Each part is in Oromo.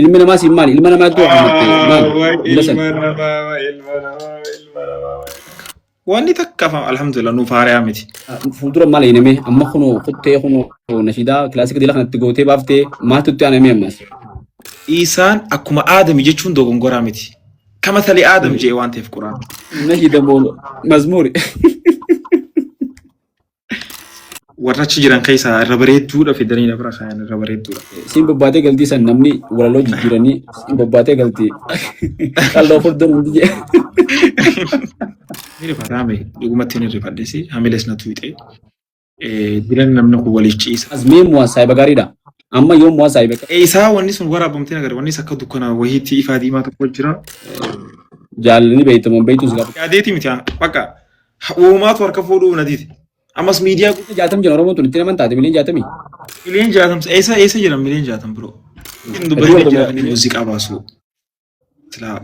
Ilmi namaa siin maali? Ilma namaa iddoo hammate maali? Waay Jila san. ilma namaa, waay ilma namaa, waay ilma namaa. Wanni takka afaan alhamdulillah nuuf haariyaa miti. Fuuldura maal eenyame amma kunoo kuttee kunoo nashiidaa kilaasika dila kanatti gootee baaftee maaltu itti aanamee ammas? Isaan akkuma Aadami jechuun dogongoraa miti. Kamathali Aadam jedhe waan ta'eef Quraan. Nashiida moo mazmuuri? Warra achi jiran keessaa irra bareedduudha fidanii na bira kaayan irra bareedduudha. Siin bobbaatee galtii san namni walaloo jijjiiranii siin bobbaatee galtii qalloo furdoon hundi jee. Ni rifataame dhugumatti ni rifadhesi hamilees na tuuxee. Jiran namni kun waliif ciisa. Azmee muwaa saayiba gaariidha. Amma yoo muwaa saayiba Isaa wanni sun waraabamtee agarra wanni akka dukkana wahiitti ifaa diimaa tokko jira. Jaalalli beektamu beektus gaafa. Yaadeeti miti bakka uumaatu harka fuudhuu na dide. Ammas miidiyaa guutuu Jaatam jira Oromoon tun itti naman taate miliyoon jaatamii. Miliyoon jaatam eessa eessa jiran miliyoon jaatam biroo. Hin dubbatin jira muuziqaa baasu. Silaa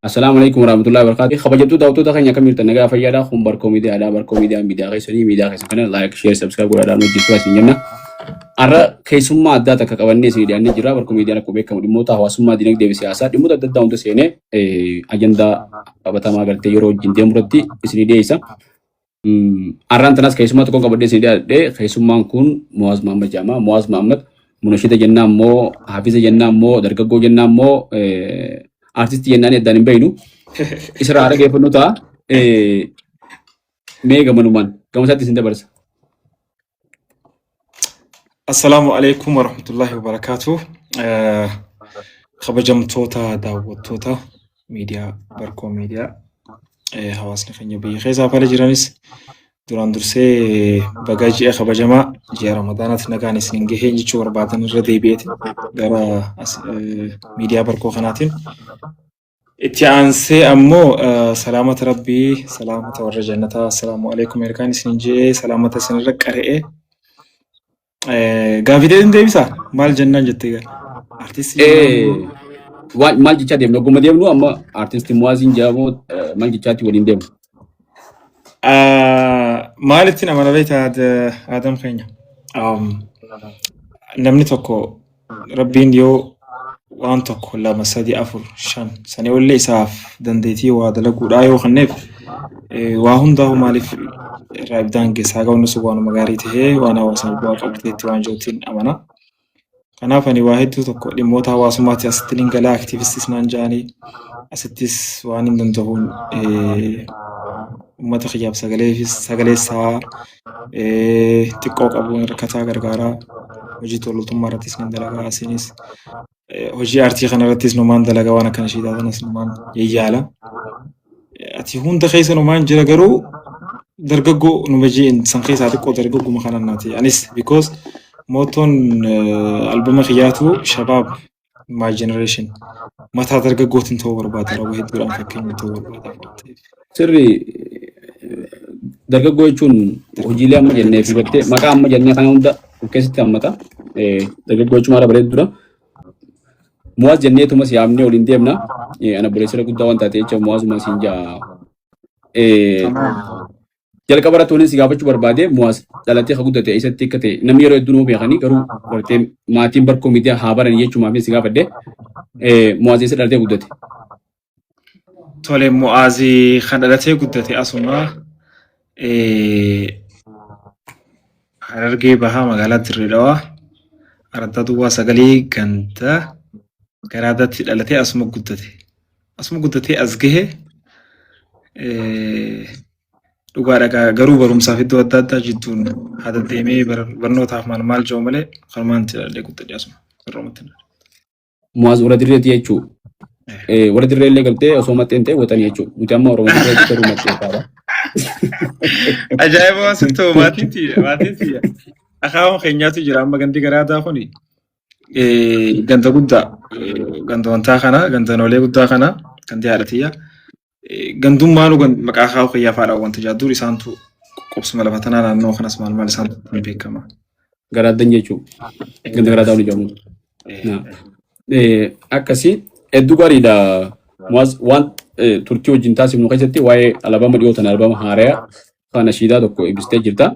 Assalaamu alaikum warahmatullahi wabarakatuh. Kabajamtoota daawwattoota keenya akkam jirtan nagaa fayyaadha. Kun Barkoo Miidiyaadha. Barkoo Miidiyaa miidiyaa keessanii miidiyaa keessan kana like, share, subscribe godhaadhaan hojjechuu isin jenna. Har'a keessummaa addaa takka qabannee isin dhiyaannee jira. Barkoo Miidiyaan akkuma beekamu dhimmoota hawaasummaa, dinagdee fi siyaasaa dhimmoota adda addaa hunda seenee ajandaa qabatamaa gartee yeroo wajjin deemu irratti isin dhiyeessa. Har'aan tanas keessummaa tokko qabadhee isin dhiyaadhe. Keessummaan kun Muwaaz Mahammad jedhama. Muwaaz Mahammad munashida jennaa immoo hafiza jennaa immoo dargaggoo jennaa immoo artistii jennaan addaan hin beeknu. Isirraa haadha geeffannu ta'a. Mee gamanumaan gama isaatti isin dabarsa. Assalaamu alaikum warahmatullahi wabarakaatuh. Kabajamtoota daawwattoota miidiyaa Barkoo Miidiyaa hawaasni keenya biyya keessaa fi ala jiranis duraan dursee baga ji'a kabajamaa ji'a Ramadaanaatti nagaan isin gahee jechuu barbaadan irra deebi'eeti gara miidiyaa Barkoo kanaatiin. Itti aansee ammoo salaamata rabbii salaamata warra jannataa assalaamu alaikum ergaan isin je'ee salaamata isinirra qara'ee gaafii deebiin deebisaa maal jennaan jettee gara artistii jennaan Waan maal jechaa deemnu ogguma deemnu amma artistii Muwaaziin jedhamu maal jechaatti waliin deemu. Maalitti nama beektaa Adam keenya namni tokko Rabbiin yoo waan tokko lama sadi afur shan sanii ollee isaaf dandeettii waa dalaguudhaa yoo kenneef waa hundaa'u maaliif irraa ibidaan geessaa ga'uun sun waanuma gaarii tahee waan hawaasaaf bu'aa qabu ta'etti waan jiruutiin amana. Kanaaf ani waa hedduu tokko dhimmoota hawaasummaatti asitti nin galaa aktiivistis naan ja'anii asittis waan hin danda'uun uummata kiyyaaf sagaleessaa xiqqoo qabuun rakkataa gargaaraa hojii toltummaa irrattis nan dalagaa asiinis hojii aartii kana irrattis numaan dalagaa waan akkana shiitaa sanas numaan yayyaala. Ati hunda keessa numaan jira garuu dargaggoo numa ji'in san keessaa xiqqoo dargagguma kana naati. Anis because mootoon albama kiyyaatu shabaab my generation mataa dargaggootiin ta'uu barbaada raawwa hedduudhaan fakkeenya ta'uu barbaada waan ta'eef. Sirri dargaggoo jechuun hojiilee amma jennee fi gartee maqaa amma jennee kana hunda of keessatti hammata. Dargaggoo jechuun maala bareeddudha. Muwaaz jenneetumas yaamnee waliin deemna. Ana obboleessa guddaa waan taate jecha muwaazuma siin jaa. Jalqaba irratti waliin si gaafachuu barbaade Muwaaz dhalatee ka guddate eessatti akka ta'e namni yeroo hedduu nama beekanii garuu gartee maatiin barkoo miidiyaa haa baranii jechumaaf si gaafadhe Muwaaz eessa dhalatee guddate? Tole Mu'aazi kan dhalatee guddate asuma Harargee Bahaa magaalaa Dirree Dhawaa araddaa duwwaa sagalee ganda garaadaatti dhalatee asuma guddate. Asuma guddatee as gahe dhugaadha garuu barumsaaf iddoo adda addaa jidduun haa deddeemee barnootaaf maal maal jiru malee kanumaan itti dhalatee guddate asuma sirrumatti. Muwaaz warra dirreeti jechuu. Warra dirree illee galtee osoo maxxeen ta'e waxanii jechuu. Nuti amma Oromoo dirreetti garuu maxxee ta'a. Ajaa'iba waan sitti ta'u maatiin tiyya maatiin tiyya. Akaawwan keenyaatu jira amma gandi garaadaa kuni ganda guddaa ganda wantaa kana ganda noolee guddaa kana gandi haadha tiyya. Gandummaanuu maqaa akaawwa kiyyaa faadha wanta jaa dur isaantu qubsuma lafa tanaa naannoo kanas maal maal isaantu ittiin beekama. Garaaddan jechuu. Ganda garaadaa waliin jedhamu. Akkasii hedduu gaariidha. Muwaaz waan turtii wajjin taasifnu keessatti waa'ee alabama dhiyoo tana albama haaraya Nashiidaa tokko ibsitee jirta.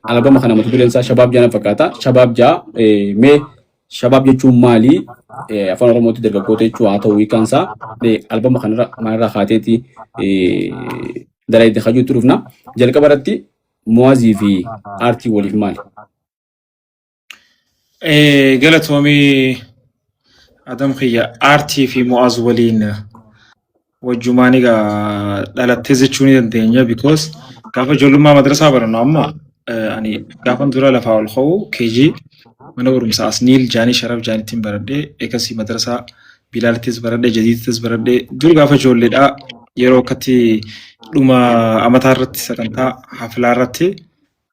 Albama kana mata dureen isaa Shabaab Ja'a fakkaata. Shabaab Ja'a, mee Shabaab jechuun maali? Afaan Oromootti dargaggoota jechuu haa ta'u, hiikaan isaa albama kanarra maalirraa kaateeti dalaydee kajuutti dhufna. Jalqaba irratti Muwaazii fi aartii waliif maali? Galatoomii Adam kiyya. Aartii fi Mu'aaz waliin wajjumaan egaa dhalattee jechuu ni dandeenya, because gaafa ijoollummaa madrasaa barannu, amma ani gaafan dura lafaa ol ka'u KG mana barumsaa Asniil Jaanii Sharaf Jaanittiin baradhee, eegasii madrasaa Bilaalittis baradhee, Jadiittis baradhee. Dur gaafa ijoolleedhaa yeroo akkatti dhuma amataa irratti sagantaa haflaa irratti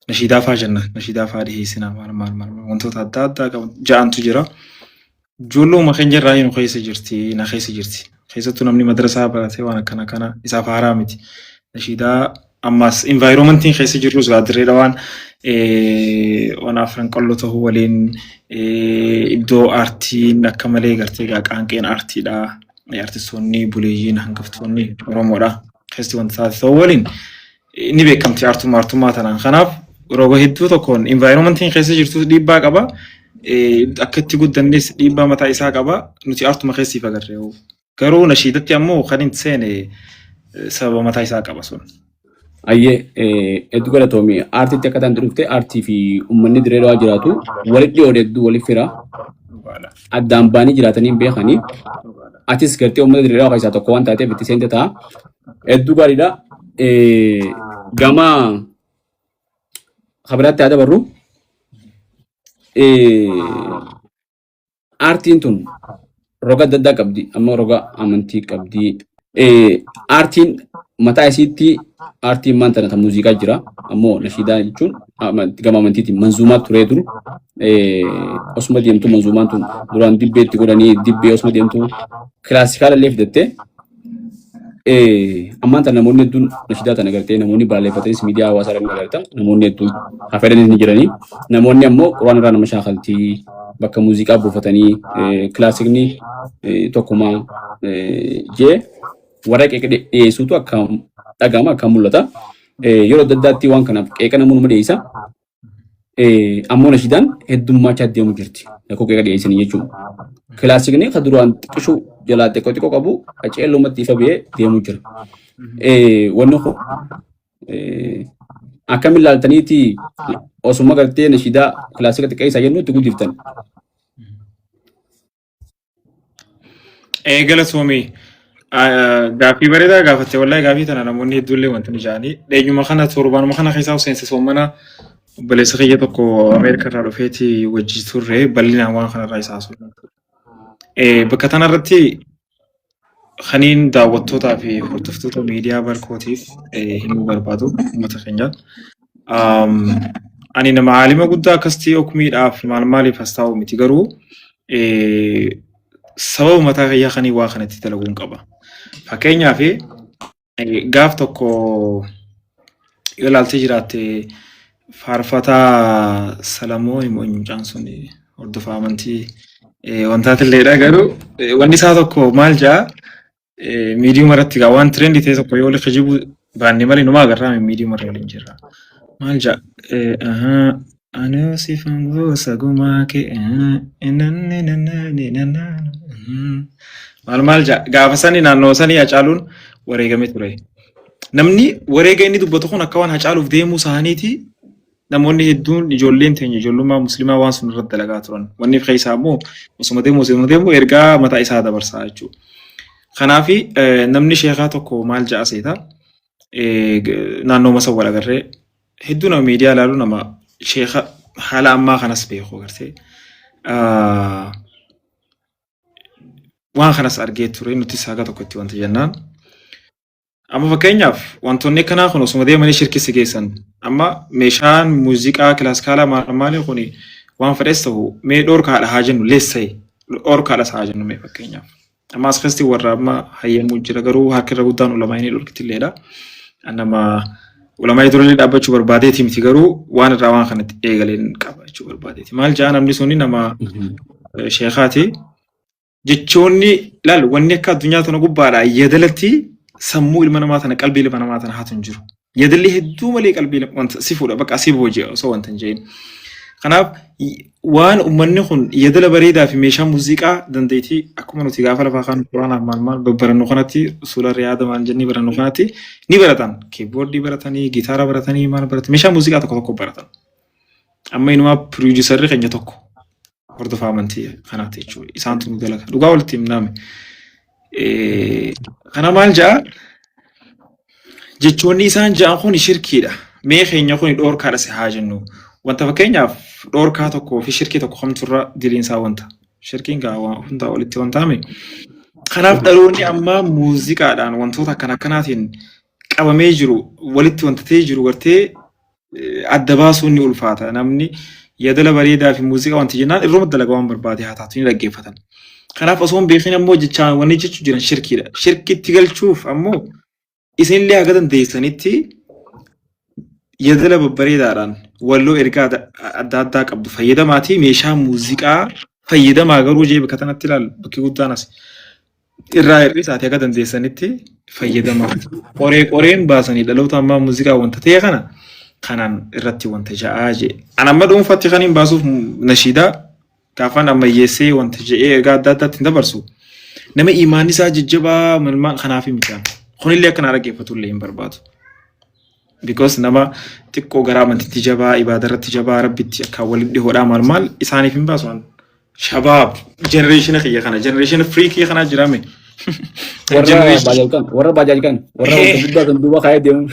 nashiidaa faa jenna, nashiidaa faa dhiheessina, maal maal maal maal wantoota adda addaa qabu ja'antu jira. Ijoolluma keenya irraa nu keessa jirti, na keessa jirti. Keessattuu namni madrasaa baratee waan akkana kana isaaf haaraa miti. Nashiidaa ammas environmentiin keessa jirrus gaaddireedha, waan waan afran qalloo ta'uu waliin iddoo aartiin akka malee gartee gaa qaanqeen aartiidha. Artistoonni buleeyyiin hangaftoonni Oromoodha. Keessatti wanta taate ta'uu waliin ni beekamti aartummaa tanaan. Kanaaf roga hedduu tokkoon environmentiin keessa jirtus dhiibbaa qaba. Akka itti guddannes dhiibbaa mataa isaa qaba. Nuti aartuma keessa if agarre. Garuu nashiidatti ammoo kan hin seene sababa mataa isaa qaba sun. Ayyee, hedduu galatoomi. Aartiitti akka ta'an dhufte, aartii fi uummanni Dirree Dhawaa jiraatu walitti dhiyoodha, hedduu walitti fira. Addaan baanii jiraatanii hin beekanii. Atis gartee uummata Dirree Dhawaa keessaa tokko waan taateef itti seente ta'a. Hedduu gaariidha. Gama kabiraatti haa dabarru. Aartiin tun roga adda addaa qabdi. Amma roga amantii qabdi. Aartiin mataa isiitti, aartiin maan tana ta muuziqaa jira. Ammoo nashiidaa jechuun gama amantiitiin manzuumaa turee dur. Osuma deemtu manzuumaan tun duraan dibbee itti godhanii, dibbee osuma deemtu kilaasikaala illee fidattee, ammaan tana namoonni hedduun nashiidaa tana gartee namoonni balaaleffatanis miidiyaa hawaasaa irra ni agarta. Namoonni hedduun hafedhanis ni jiranii. Namoonni ammoo quraan irraa nama shaakaltii, bakka muuziqaa buufatanii, kilaasikni tokkumaa jee warra qeeqa dhiyeessuutu akka dhaga'ama, akka mul'ata. Yeroo adda addaatti waan kanaaf qeeqa namoonni dhiyeessa. Ammoo nashiidaan heddummaachaa deemu jirti. Rakkoo qeeqa dhiyeessanii jechuudha. Kilaasikni kan duraan xiqqishuu jalaa xiqqoo xiqqoo qabu qaceellumatti ifa ba'ee deemu jira. Wanni kun akkamiin ilaaltaniiti osuma gartee nashiidaa kilaasika xiqqeessaa jennu itti guddiftan? Galatoomii. Gaaffii bareedaa gaafatte wallahi. Gaaffii tana namoonni hedduullee wanti ni jedhanii. Dheenyuma kana, torbaanuma kana keessaa seensa soomana obboleessa kiyya tokko Ameerika irraa dhufeeti wajji turre, bal'inaan waan kanarraa isaa haasofne. Bakka tanarratti kaniin daawwattootaa fi hordoftoota miidiyaa barkootiif himuu barbaadu uummata keenya. Ani nama aalima guddaa akkasitti hukumiidhaaf maal maaliif as taa'u miti, garuu sababa mataa kiyyaa kanii waa kanatti dalaguun qaba. Fakkeenyaaf gaaf tokko yoo ilaaltee jiraatte, faarfataa Salamoon immoo mucaan sun hordofaa amantii wantaatilleedha, garuu wanni isaa tokko maal jedhaa, miidiyuma irratti gaa waan trend ta'e tokko yoo kijibuu baanne malee numa agarraa, miidiyuma irra waliin jirra. Maal jedha? Ani sifan gosa gumaa kee nanne nanne nanna maal maal jedha. Gaafa sani naannoo sanii Hacaaluun wareegamee ture. Namni wareega inni dubbatu kun akka waan Hacaaluuf deemuu isaaniiti. Namoonni hedduun, ijoolleen teenya ijoollummaa musliimaa waan sun irratti dalagaa turan. Wanni keessaa immoo osuma deemu ergaa mataa isaa dabarsaa jechuudha. Kanaaf namni sheekaa tokko maal ja'a seeta? Naannoo masa wal agarree, hedduu nama miidiyaa ilaalu, nama sheeka haala ammaa kanas beeku agartee. Waan kanas argee ture, nutis haga tokkotti wanta jennaan. Amma fakkeenyaaf wantoonni akkanaa kun osuma deemanii shirkii si geessan. Amma meeshaan muuziqaa kilaasikaalaa maal maalii kun waan fedhes ta'u, mee dhoorkaadha haa jennu, leessa'e dhoorkaadhas haa jennu mee fakkeenyaaf. Amma as keessatti warra amma hayyamuu jira, garuu harki irra guddaan ulamaa inni dhorkitilleedha. Nama ulamaa durallee dhaabbachuu barbaadeeti miti, garuu waan irraa waan kanatti eegaleen qaba jechuu barbaadeeti. Maal ja'a namni suni, nama sheekaati. Jechoonni laal wanni akka addunyaa tana gubbaadha yeedalatti sammuu ilma namaa tana qalbii ilma namaa tana hatu hin jiru. Yadalli hedduu malee qalbii wanta si fuudha bakka si booji'a osoo wanta hin jedhin. Kanaaf waan uummanni kun yadala bareedaa fi meeshaa muuziqaa dandeettii akkuma nuti gaafa lafaa kan quraanaaf maal maal babbarannu kanatti usuula riyaada maal jennee barannu kanatti ni baratan. Kiiboordii baratanii, gitaara baratanii maal baratan meeshaa muuziqaa tokko tokko baratan. Amma inumaa piroodiisarri keenya tokko hordofaa amantii kanaati jechuudha. Isaantu nu dalaga. Dhugaa walitti himnaame. Kana maal ja'a? Jechoonni isaan ja'an kun shirkiidha. Mee keenya kun dhoorkaadha si haa jennu. Wanta fakkeenyaaf dhoorkaa tokkoo fi shirkii tokko kamtu irra diliinsaa wanta. Shirkiin gaa waan hundaa walitti wantaame. Kanaaf dhaloonni ammaa muuziqaadhaan wantoota akkana akkanaatiin qabamee jiru walitti wanta ta'ee jiru gartee adda baasuun ni ulfaata. Namni yadala bareedaa fi muuziqaa wanti jennaan irruma dalagaa waan barbaade haa taatu ni dhaggeeffatan. Kanaaf osoo hin beekin ammoo jechaan wanni jechuu jiran shirkiidha. Shirkitti galchuuf ammoo isinillee haga dandeessanitti yadala babbareedaadhaan walloo ergaa adda addaa qabdu fayyadamaatii meeshaa muuziqaa fayyadamaa garuu jee bakka tanatti ilaal bakki guddaan as irraa hir'isaati haga dandeessanitti fayyadamaa. Qoree qoreen baasanii dhaloota ammaa muuziqaa wanta ta'e kana kanaan irratti wanta ja'aa jee. An amma dhuunfatti kan hin baasuuf nashiidaa gaafan ammayyeessee wanta je'ee ergaa adda addaatti hin dabarsu. Nama imaanni isaa jajjabaa malmaan kanaaf miti. Kunillee akka na dhaggeeffatu illee hin barbaadu. Because nama xiqqoo gara amantiitti jabaa, ibaada irratti jabaa, rabbitti akka waliin dhihoodhaa maal maal isaaniif hin baasu. Shabaab generation kiyya kana generation freakii kana jiraame. Warra baajaaj kan, warra baajaaj kan, warra wanta guddaa kan duuba kaayee deemu.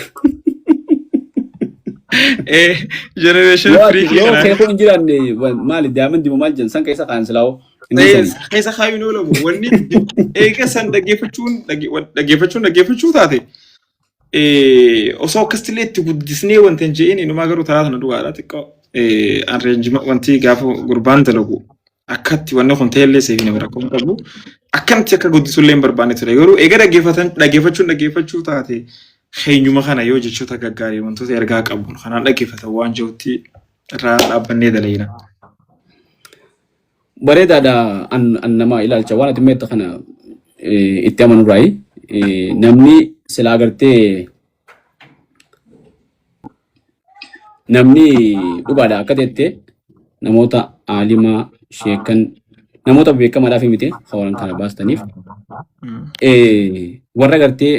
Generation Yoo ati freakii yoo kana. keekoo hin jiraanne maali diamond moo maal jedhan san keessa kaan silaa'oo inni sani. Keessa kaayuun oolamu wanni eega san dhaggeeffachuun dhaggeeffachuun dhaggeeffachuu taate osoo akkasitti itti guddisnee wanta hin je'in inumaa garuu taraa sana dhugaadha xiqqoo arrangement wanti gaafa gurbaan dalagu akkatti wanni kun ta'ellee seef nama rakkoo hin qabu akkanatti akka guddisullee hin barbaanne ture garuu eega dhaggeeffatan dhaggeeffachuun dhaggeeffachuu taate keenyuma kana yoo jechoota gaggaarii wantoota ergaa qabuun kanaan dhaggeeffatan waan jirutti irraa dhaabbannee dalaina. Bareedaadha an nama ilaalcha waan ati meetta kana itti amanurraayi. Namni silaa agartee namni dhugaadha akka teette namoota aalimaa sheekan namoota beekamaadhaaf miti waan kana baastaniif warra gartee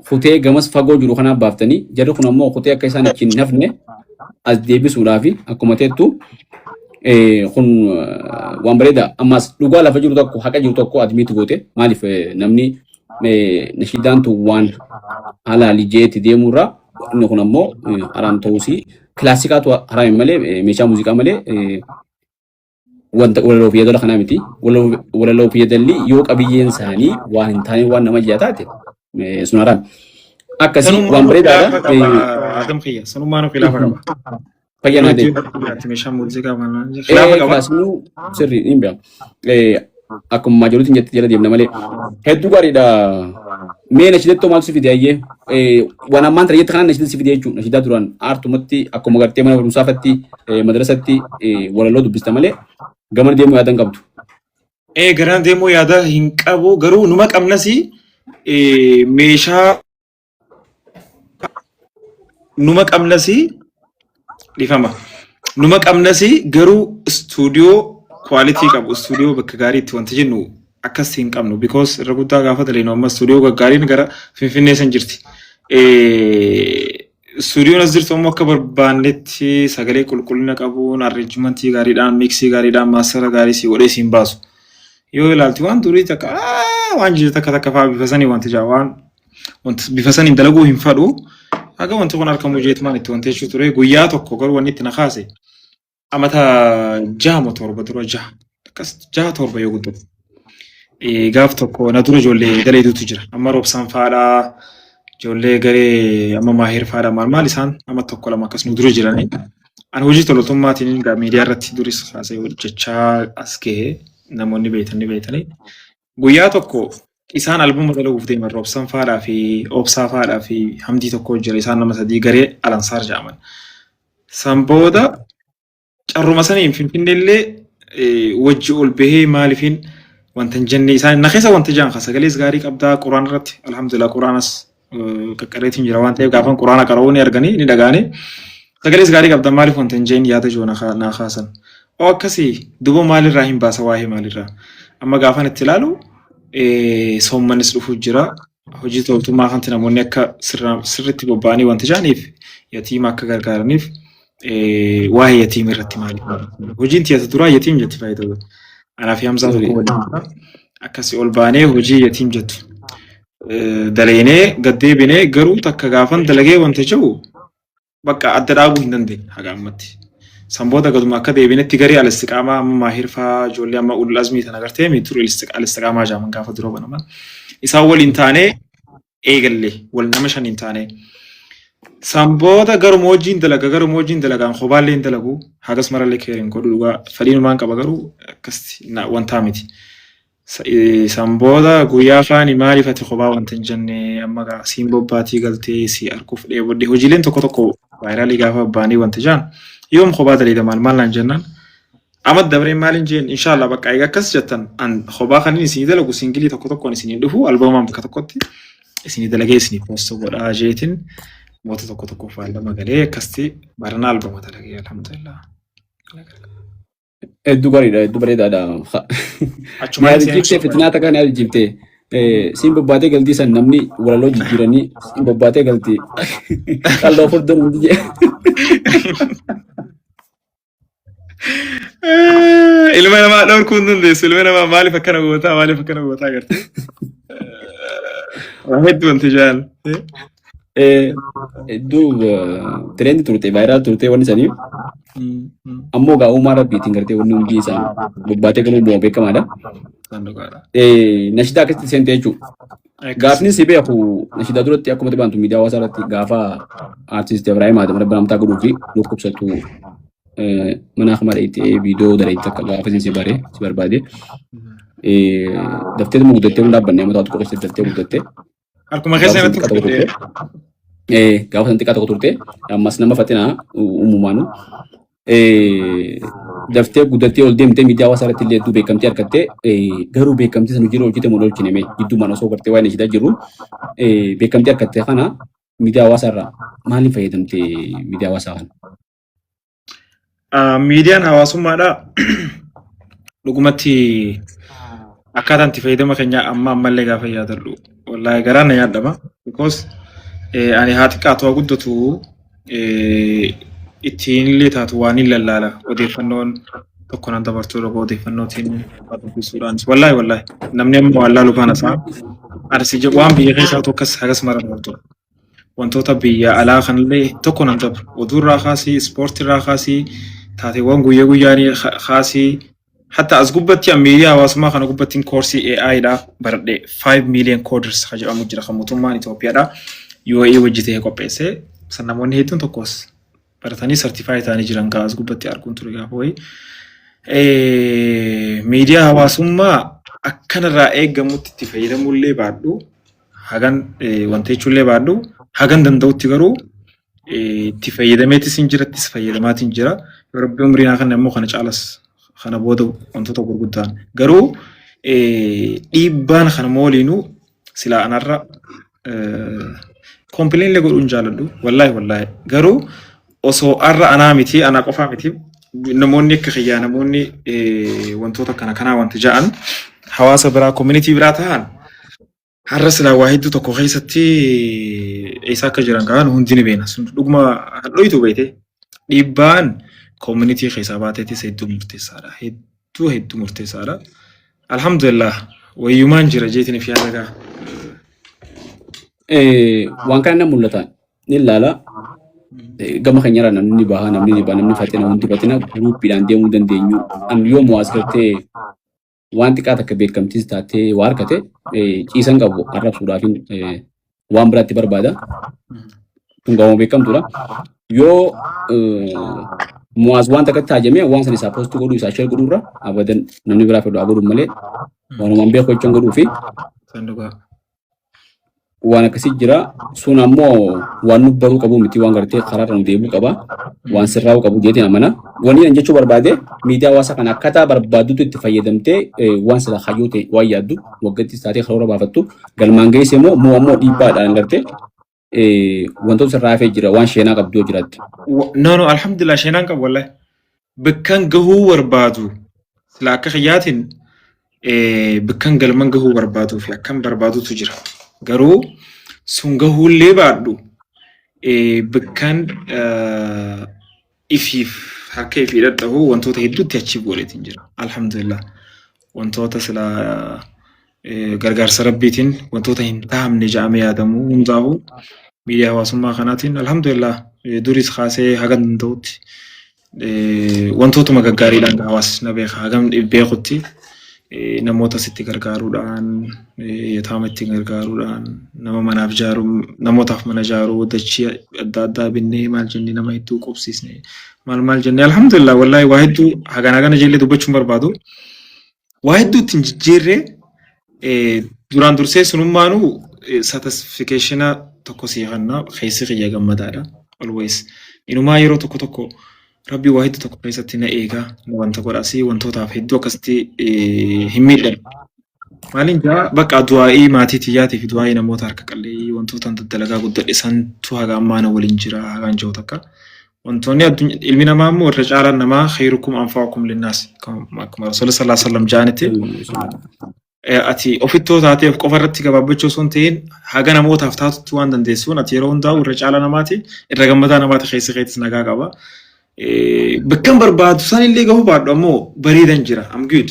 kutee gamas fagoo jiru kanaaf baaftanii jarri kun ammoo kutee akka isaan achi hin hafne as deebisuudhaaf akkuma teettu kun waan bareeda ammas dhugaa lafa jiru tokko haqa jiru tokko admiit goote maaliif namni nashiidaan tun waan halaali jeetti deemurraa inni kun ammoo haraam ta'uusii kilaasikaatu haraami malee meeshaa muuziqaa malee wanta walaloo fi yaadala kanaa miti. Walaloo fi yaadalli yoo qabiyyeen isaanii waan hin taane waan nama ijaa taate sun haraami. Akkasii waan Sanummaanuu bareedaadha. khilaafa qaba Adam kiyya. Sanummaanuu khilaafa qaba. Fayyaa naa ta'e. Itti meeshaa muuziqaa maal khilaafa qaba. Kilaasinuu sirrii hin beekamu. Akkuma maajoolitiin jette jala deemna malee. Hedduu gaariidha. Mee nashiidattoo maaltu si fide ayyee? Waan ammaan tana jette kanaan nashiida si fide jechuudha. Nashiidaa duraan aartumatti akkuma gartee mana barumsaafatti madrasatti walaloo dubbista malee gamana deemuu yaada hin qabdu. Garaan deemuu yaada hin qabu garuu numa qabnas meeshaa numa qabnas dhifama. Numa qabnas garuu istuudiyoo quality qabu istuudiyoo bakka gaariitti wanti jennu akkas hin qabnu because irra guddaa gaafa daleenu amma istuudiyoo gaggaariin gara Finfinnee san jirti. Istuudiyoon as jirtu ammoo akka barbaannetti sagalee qulqullina qabuun arrangementii gaariidhaan miiksii gaariidhaan maastara gaarii si godhee siin baasu. Yoo ilaalti waan durii takka waan jiru takka takka fa'aa bifa sanii wanti jaa waan wanti bifa saniin dalaguu hin fadhu. Haga wanti kun harka mujeetumaan itti wanti jechuu ture guyyaa tokko garuu wanni itti na kaase amata 6 moo 7 dura 6 akkas 6 7 yoo guddatu. Gaaf tokko na dura ijoollee daleetutu jira. Amma roobsaan faadhaa ijoollee garee amma maahir faadhaa maal maal isaan amma tokko lama akkas nu dura jiranii. Ani hojii tolootummaatiin egaa miidiyaa irratti duris kaasee hojjechaa as gahe namoonni beektan ni beektanii. Guyyaa tokko isaan albuma dalaguuf deeman roobsan faadhaa fi obsaa faadhaa fi hamdii tokko jira isaan nama sadii garee alansaar jedhaman. San booda carruma saniin Finfinneellee wajji ol bahee maaliifin Wanta hin jenne isaan na keessa wanta jaan sagalees gaarii qabdaa. Quraan irratti alhamdulillah, quraanas qaqqareetiin jira waan ta'eef, gaafan quraana qara'uu ni arganii ni dhaga'anii, sagalees gaarii qabda, maaliif wanta hin jeen yaada jiru naa kaasan. Oo, akkasii duuba maalirraa hin baasa? Waa'ee maalirraa amma gaafan itti ilaalu, soommannis dhufuu jira. Hojii toltummaa kanatti namoonni akka sirriitti bobba'anii wanta jaaniif, yatiima akka gargaaraniif, waa'ee yatiima irratti maaliif hojiin tiyata duraa yatiim jetti faayidaa. Anaa fi Hamzaa tokko waliin akkasii ol baanee hojii yatiim jettu daleenee gaddeebinee, garuu takka gaafan dalagee wanta jiru bakka adda dhaabuu hin dandeenye haga ammatti. San booda gaduma akka deebinetti garee al-istiqaamaa amma maahirfaa ijoollee amma ulul azmii tana gartee miitur al-istiqaamaa jaaman gaafa dura banaman. Isaan waliin taanee eegalle, wal nama shaniin taanee. San booda garuma hojiin dalaga, garuma hojiin dalagaan kopaallee hin dalagu, hagas marallee keeriin godhu, dhugaa fedhiinumaan qaba, garuu akkasitti wantaa miti. San booda guyyaa kaani maaliif ati kophaa wanta hin jenne, amma gaa siin bobbaatii galtee si arguuf dheebodhe, hojiileen tokko tokko viral gaafa baanii wanta jaan, yoom kophaa daleeda, maal maal naan jennaan, amma dabreen maal hin jeen, inshallah bakka egaa akkas jettan, an kophaa kan inni isinii dalagu single tokko tokkoon isinii dhufu, albamaan bakka tokkotti isinii dalagee isinii post godhaa jeetiin moota tokko tokko faallama galee akkasitti barana albama dalagee, alhamdulillah. Hedduu gaariidha, hedduu bareedaadha. Achumaan Yaada fitinaa takka ni yaadachiifte. Siin bobbaatee galtii san namni walaloo jijjiiranii, siin bobbaatee galtii qalloo furdoon hundi jee. Ilma namaa dhorkuu hin dandeessu. Ilma namaa maaliif akkana gootaa, maaliif akkana gootaa gartee. Waa hedduu wanti jaan. Hedduu trend turte, viral turte wanni sanii. Ammoo gaa uumaa rabbiitiin gartee wanni hundi isaan bobbaatee galuun bu'aa beekamaadha. Nashidaa akkasitti seente jechuudha. Gaafni si beeku nashidaa duratti akkuma baantu miidiyaa hawaasaa irratti gaafa aartist Ibrahim Adam rabbi namtaa godhuu fi dhukkubsatu mana akkuma dheeyitee viidiyoo dareetti akka gaafa si bare si barbaade. Daftee guddattee hin dhaabbanne, amma tokko keessatti daftee guddattee. Harkuma keessa Gaafa irratti san xiqqaa tokko turte. Gaafa san xiqqaa tokko turte, ammas nama faxinaa uumamaanu. Daftee guddattee ol deemtee miidiyaa hawaasaa irratti illee hedduu beekamtii argattee, garuu beekamtii sana hojii hojjete moo oolchine mee gidduumaan osoo gartee waa'ee nashidaa jiru beekamtii argatte kana miidiyaa hawaasaa irraa maaliin fayyadamte miidiyaa hawaasaa kana? Miidiyaan hawaasummaadha. Dhugumatti akkaataan itti fayyadama keenya amma ammallee gaafa yaadadhu, wallaahi garaan na nyaadhama. Because ani haa xiqqaatu haa guddatu, ittiin illee taatu waan hin lallaala, odeeffannoon tokko nan dabartuu tokko odeeffannootiin dubbisuudhaan, wallaahi wallaahi namni amma waan laalu kana isaa arsi waan biyya keessaa tokkos hagas mara dabartu. Wantoota biyya alaa kanallee tokko nan dabru. Oduurraa kaasii, ispoortiirraa kaasii, taateewwan guyyaa guyyaanii kaasii. Hatta as gubbatti miidiyaa hawaasummaa kana gubbattiin koorsii AI dha baradhe, 5 million coders kan jedhamu jira, kan mootummaan Itoophiyaadha. UAE hojjetee qopheesse. San namoonni hedduun tokkos baratanii certify ta'anii jiran gaa as gubbatti arguun ture gaafa wayii. Miidiyaa hawaasummaa akkanarraa eegamutti itti fayyadamullee baadhu, hagan wanta jechuullee baadhu, hagan danda'utti garuu itti fayyadameetis hin jira, ittis fayyadamaatiin jira. Yoo Rabbi umrii naa kenna immoo kana caalas kana booda wantoota gurguddaan. Garuu dhiibbaan kana mooliinuu silaa anarra complain illee godhuu hin jaaladhu. Wallaahi wallaahi. Garuu osoo arra anaa miti, anaa qofaa miti, namoonni akka kiyyaa, namoonni wantoota kana kanaa wanti ja'an hawaasa biraa, community biraa ta'an, har'a silaa waa hedduu tokko keessatti eessa akka jiran kaan hundi ni beekna. Sun dhuguma hadhooytu beekte, dhiibbaan community keessaa baateetis hedduu murteessaadha. Hedduu hedduu murteessaadha. Alhamdulillah, wayyumaan jira jeetiin fi yaada gaa. Waan kana na mul'ata ni ilaala. Gama keenyarraa namni ni baha, namni ni baha, namni faxina, hundi faxina, groupiidhaan deemuu dandeenyu. An yoo mo'as gartee waan xiqqaa takka beekamtiis taatee waa harkate ciisan qabu arrabsuudhaaf waan biraatti barbaada. Kun gamoo beekamtuudha. Yoo mo'as waan takkatti haajamee waan san isaa post godhuu, isaa share godhuurra, abadan namni biraa fedhu haa godhu malee, wanumaan beeku jechuun godhuu fi Sanduuqa. Waan akkasii jira. Sun ammoo waan nu baruu qabu miti, waan gartee karaarra nu deemuu qaba. Waan sirraa'uu qabu jeetiin amana. Wanni an jechuu barbaade, miidiyaa hawaasaa kana akkaataa barbaaddutu itti fayyadamtee waan sila hayyoo ta'e, waan yaaddu waggattis taatee karoora baafattu galmaan geesse immoo moo ammoo dhiibbaadhaan gartee wantoota sirraa hafee jira, waan sheenaa qabdu yoo jiraatte. No, no, alhamdulillah, sheenaan qabu wallahi. Bakkan gahuu barbaadu sila akka kiyyaatiin bakkan galman gahuu barbaaduu fi akkan barbaadutu jira. Garuu sun gahuullee baadhu bakkan ifiif harka ifii dhadhahu wantoota hedduutti achiif godheetiin jira. Alhamdulillah. Wantoota sila gargaarsa rabbiitiin wantoota hin tahamne jedhamee yaadamu hundaa'u miidiyaa hawaasummaa kanaatiin alhamdulillah duris kaasee haga danda'utti wantootuma gaggaariidhaan hawaasni na beeka, hagam beekutti namoota sitti gargaaruudhaan, yataama itti gargaaruudhaan, nama manaaf ijaaruu, namootaaf mana ijaaruu, dachii adda addaa binnee, maal jennee, nama hedduu qubsiisne, maal maal jennee, alhamdulillah, wallaahi waa hedduu hagana hagana jennee dubbachuun barbaadu. Waa hedduu ittiin jijjiirree duraan dursee sunummaanuu satisfaction tokko sii kenna, keessi kiyya gammadaadha always. Inumaa yeroo tokko tokko rabbi waa hedduu tokko keessatti na eegaa, na wanta godhaasi, wantootaaf hedduu akkasitti hin miidhamu. Maaliin jaa, bakka du'aa'ii maatii tiyyaatii fi du'aa'ii namoota harka qalleeyyii wantoota daddalagaa guddadhe santu haga ammaa na waliin jira hagaan jiru takka. Wantoonni addunyaa ilmi namaa immoo irra caalaan namaa خيركم أنفعكم للناس akkuma Rasuulli صلى الله عليه وسلم ja'anitti, ati ofittoo taateef qofa irratti gabaabbachuu osoo hin ta'in haga namootaaf taatutti waan dandeessuun ati yeroo hundaa'u irra caalaa namaati, irra gammadaa namaati, keessa keetis nagaa qaba. Bakkan barbaadu sanillee gahuu baadhu ammoo bareedan jira. I'm good.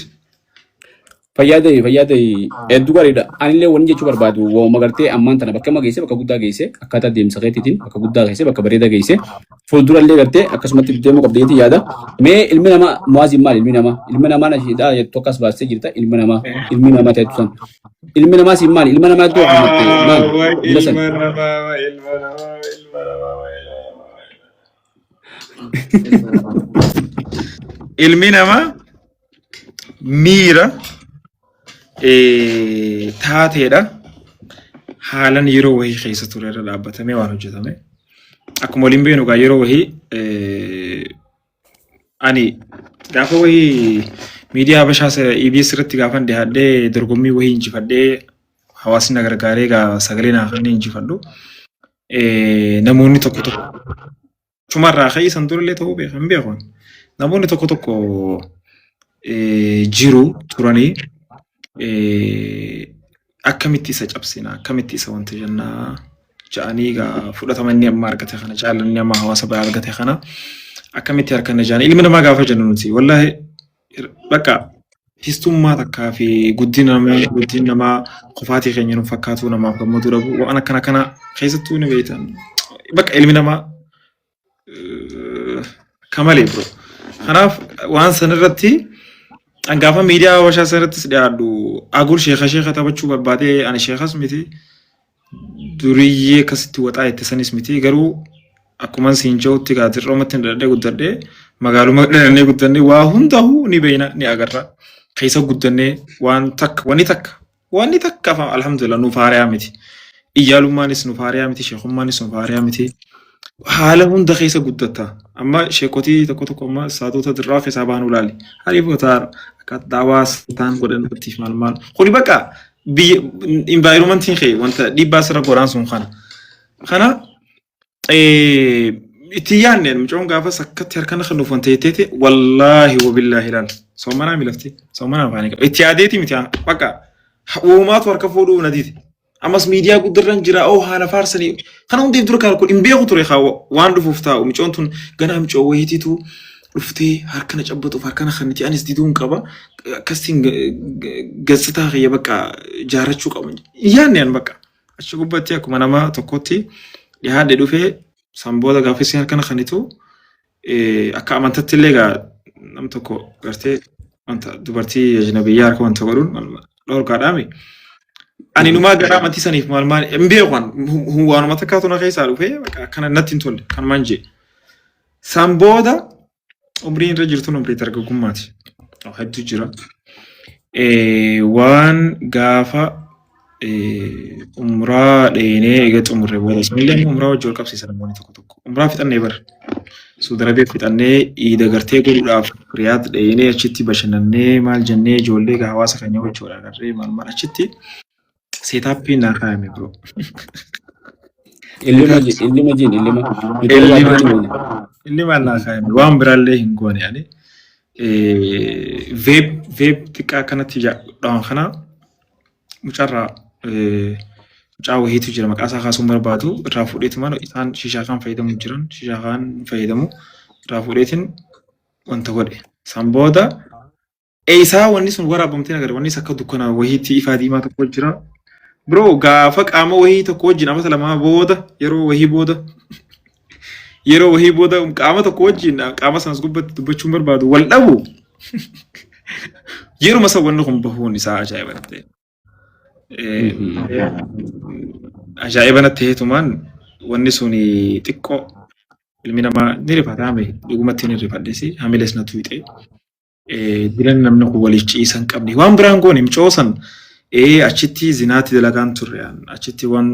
Fayyaa ta'e, fayyaa ta'e, hedduu gaariidha. Anillee wanni jechuu barbaadu waanuma gartee ammaan tana bakka amma geesse, bakka guddaa geesse, akkaataa deemsa keetiitiin bakka guddaa geesse, bakka bareedaa geesse, fuuldurallee gartee akkasumatti deemuu qabda jeetii yaada. Mee ilmi namaa Mu'aaziin maali ilmi namaa? Ilmi namaa nashiidhaa jettu akkas baastee jirta, ilmi namaa, ilmi namaa ta'etu san. Ilmi namaa siin maali? Ilma namaa iddoo akkasumatti maali? Ilma san. Ilma namaa, ilma namaa, ilma namaa, ilma namaa. Ilmi namaa miira taateedha. Haalan yeroo wahii keessa ture irra dhaabbatamee waan hojjetame. Akkuma waliin beeknu egaa yeroo wahii ani gaafa wahii miidiyaa Habashaa EBS irratti gaafan dhiyaadhee dorgommii wahii injifadhee, hawaasni na gargaaree egaa sagalee naa kennee injifadhu. Namoonni tokko tokko chumarraa ka'ii san durallee ta'uu beeka hin beeku. Namoonni tokko tokko jiru turanii, akkamitti isa cabsina, akkamitti isa wanta jennaa ja'anii, egaa fudhatama inni amma argate kana, jaalalli amma hawaasa biraa argate kana akkamitti harkanna ja'anii. Ilmi namaa gaafa jennu nuti wallaahi bakka histummaa takkaa fi guddina namaa, guddinni namaa qofaatii keenya nu fakkaatu, namaaf gammaduu dhabu, waan akkana kana keessattuu ni beektan, bakka ilmi namaa kamalee bro. Kanaaf waan san irratti an gaafa miidiyaa habashaa san irrattis dhiyaadhu agul sheeka sheeka taphachuu barbaadee, ani sheekas miti, duriyyee akkasitti waxaa itti sanis miti, garuu akkuman siin jirutti gaa dirroomatti hin dhadhee guddadhee, magaaluma dhalannee guddannee, waa hundaa'uu ni beekna, ni agarra. Keessa guddannee waan takka, wanni takka, wanni takka afaan alhamdulillah nuuf haariyaa miti. Iyyaalummaanis nuuf haariyaa miti, sheekummaanis nuuf haariyaa miti. Haala hunda keessa guddatta. Amma sheekotii tokko tokko amma saatota dirraa keessaa baanu ilaali. Hariifota akka daawaa ta'an godhan irrattiif maal maal. Kuni bakka biyya environmentiin kee wanta dhiibbaa sirra godhaan sun kana. Kana itti yaadne mucoon gaafas akkatti harkana kan nuuf wanta jetteeti, wallaahi wabillaahi ilaal. Soomanaa mi lafti? Soomanaa afaanii qaba. Itti yaadeeti miti bakka uumaatu harka fuudhuu na dide. Ammas miidiyaa guddarran jira, oo haala faarsanii kana hundeef dura kan kun hin beeku ture kaa waan dhufuuf taa'u, mucoon tun ganaa mucoo wayiitiitu dhuftee harkana cabbatuuf harkana kaniti, anis diduun qaba, akkasiin gatsitaa kiyya bakka jaarachuu qaba. Yaadne an bakka achi gubbatti akkuma nama tokkotti dhiyaadhe dhufee, san booda gaafa isin harkana kanitu akka amantatti illee egaa nam tokko gartee wanta dubartii ajnabiyyaa harka wanta godhuun dhorkaadhaami. Ani numaa gara amantii saniif maal maal hin beeku, an waanuma takkaatu na keessaa dhufee bakka akkana natti hin tolle kanumaan jee. San booda umriin irra jirtuun umrii dargaggummaati. Hedduu jira. Waan gaafa Umraa dheenee eega xumurre booda sunillee immoo umraa wajjin wal qabsiisa namoonni tokko tokko. Umraa fixannee bara. Suudi Arabiyaa fixannee iida gartee godhuudhaaf Riyaad dheenee achitti bashannannee maal jennee ijoollee egaa hawaasa keenya wajjin wal agarree maal maal achitti seetaappiin naa kaayame bro. Illima illima jiin illima. Nuti Illima irraa deemne. Illima naa kaayame waan biraallee hin goone ani. Veeb veeb xiqqaa akkanatti dhawan kana mucarraa mucaa wahiitu jira maqaa isaa kaasuun barbaadu irraa fuudheetumaan isaan shishaa kan fayyadamu jiran shishaa kan fayyadamu irraa fuudheetiin wanta godhe. San booda eessaa wanni sun waraabamtee agarra wanni akka dukkana wahiitti ifaa diimaa tokko jira. Bro gaafa qaama wahii tokko wajjin amata lamaa booda yeroo wahii booda yeroo wahii booda qaama tokko wajjin qaama sanas gubbatti dubbachuun barbaadu wal dhabu yeruma san wanni kun bahuun isaa ajaa'iba natti ta'e. Ajaa'iba natti ta'eetumaan wanni sun xiqqoo ilmi namaa ni rifataame dhugumatti ni rifadhesi hamilees na tuuxe. Dilan namni kun waliif ciisa hin qabne waan biraan goone micoo san achitti zinaatti dalagaan turre achitti waan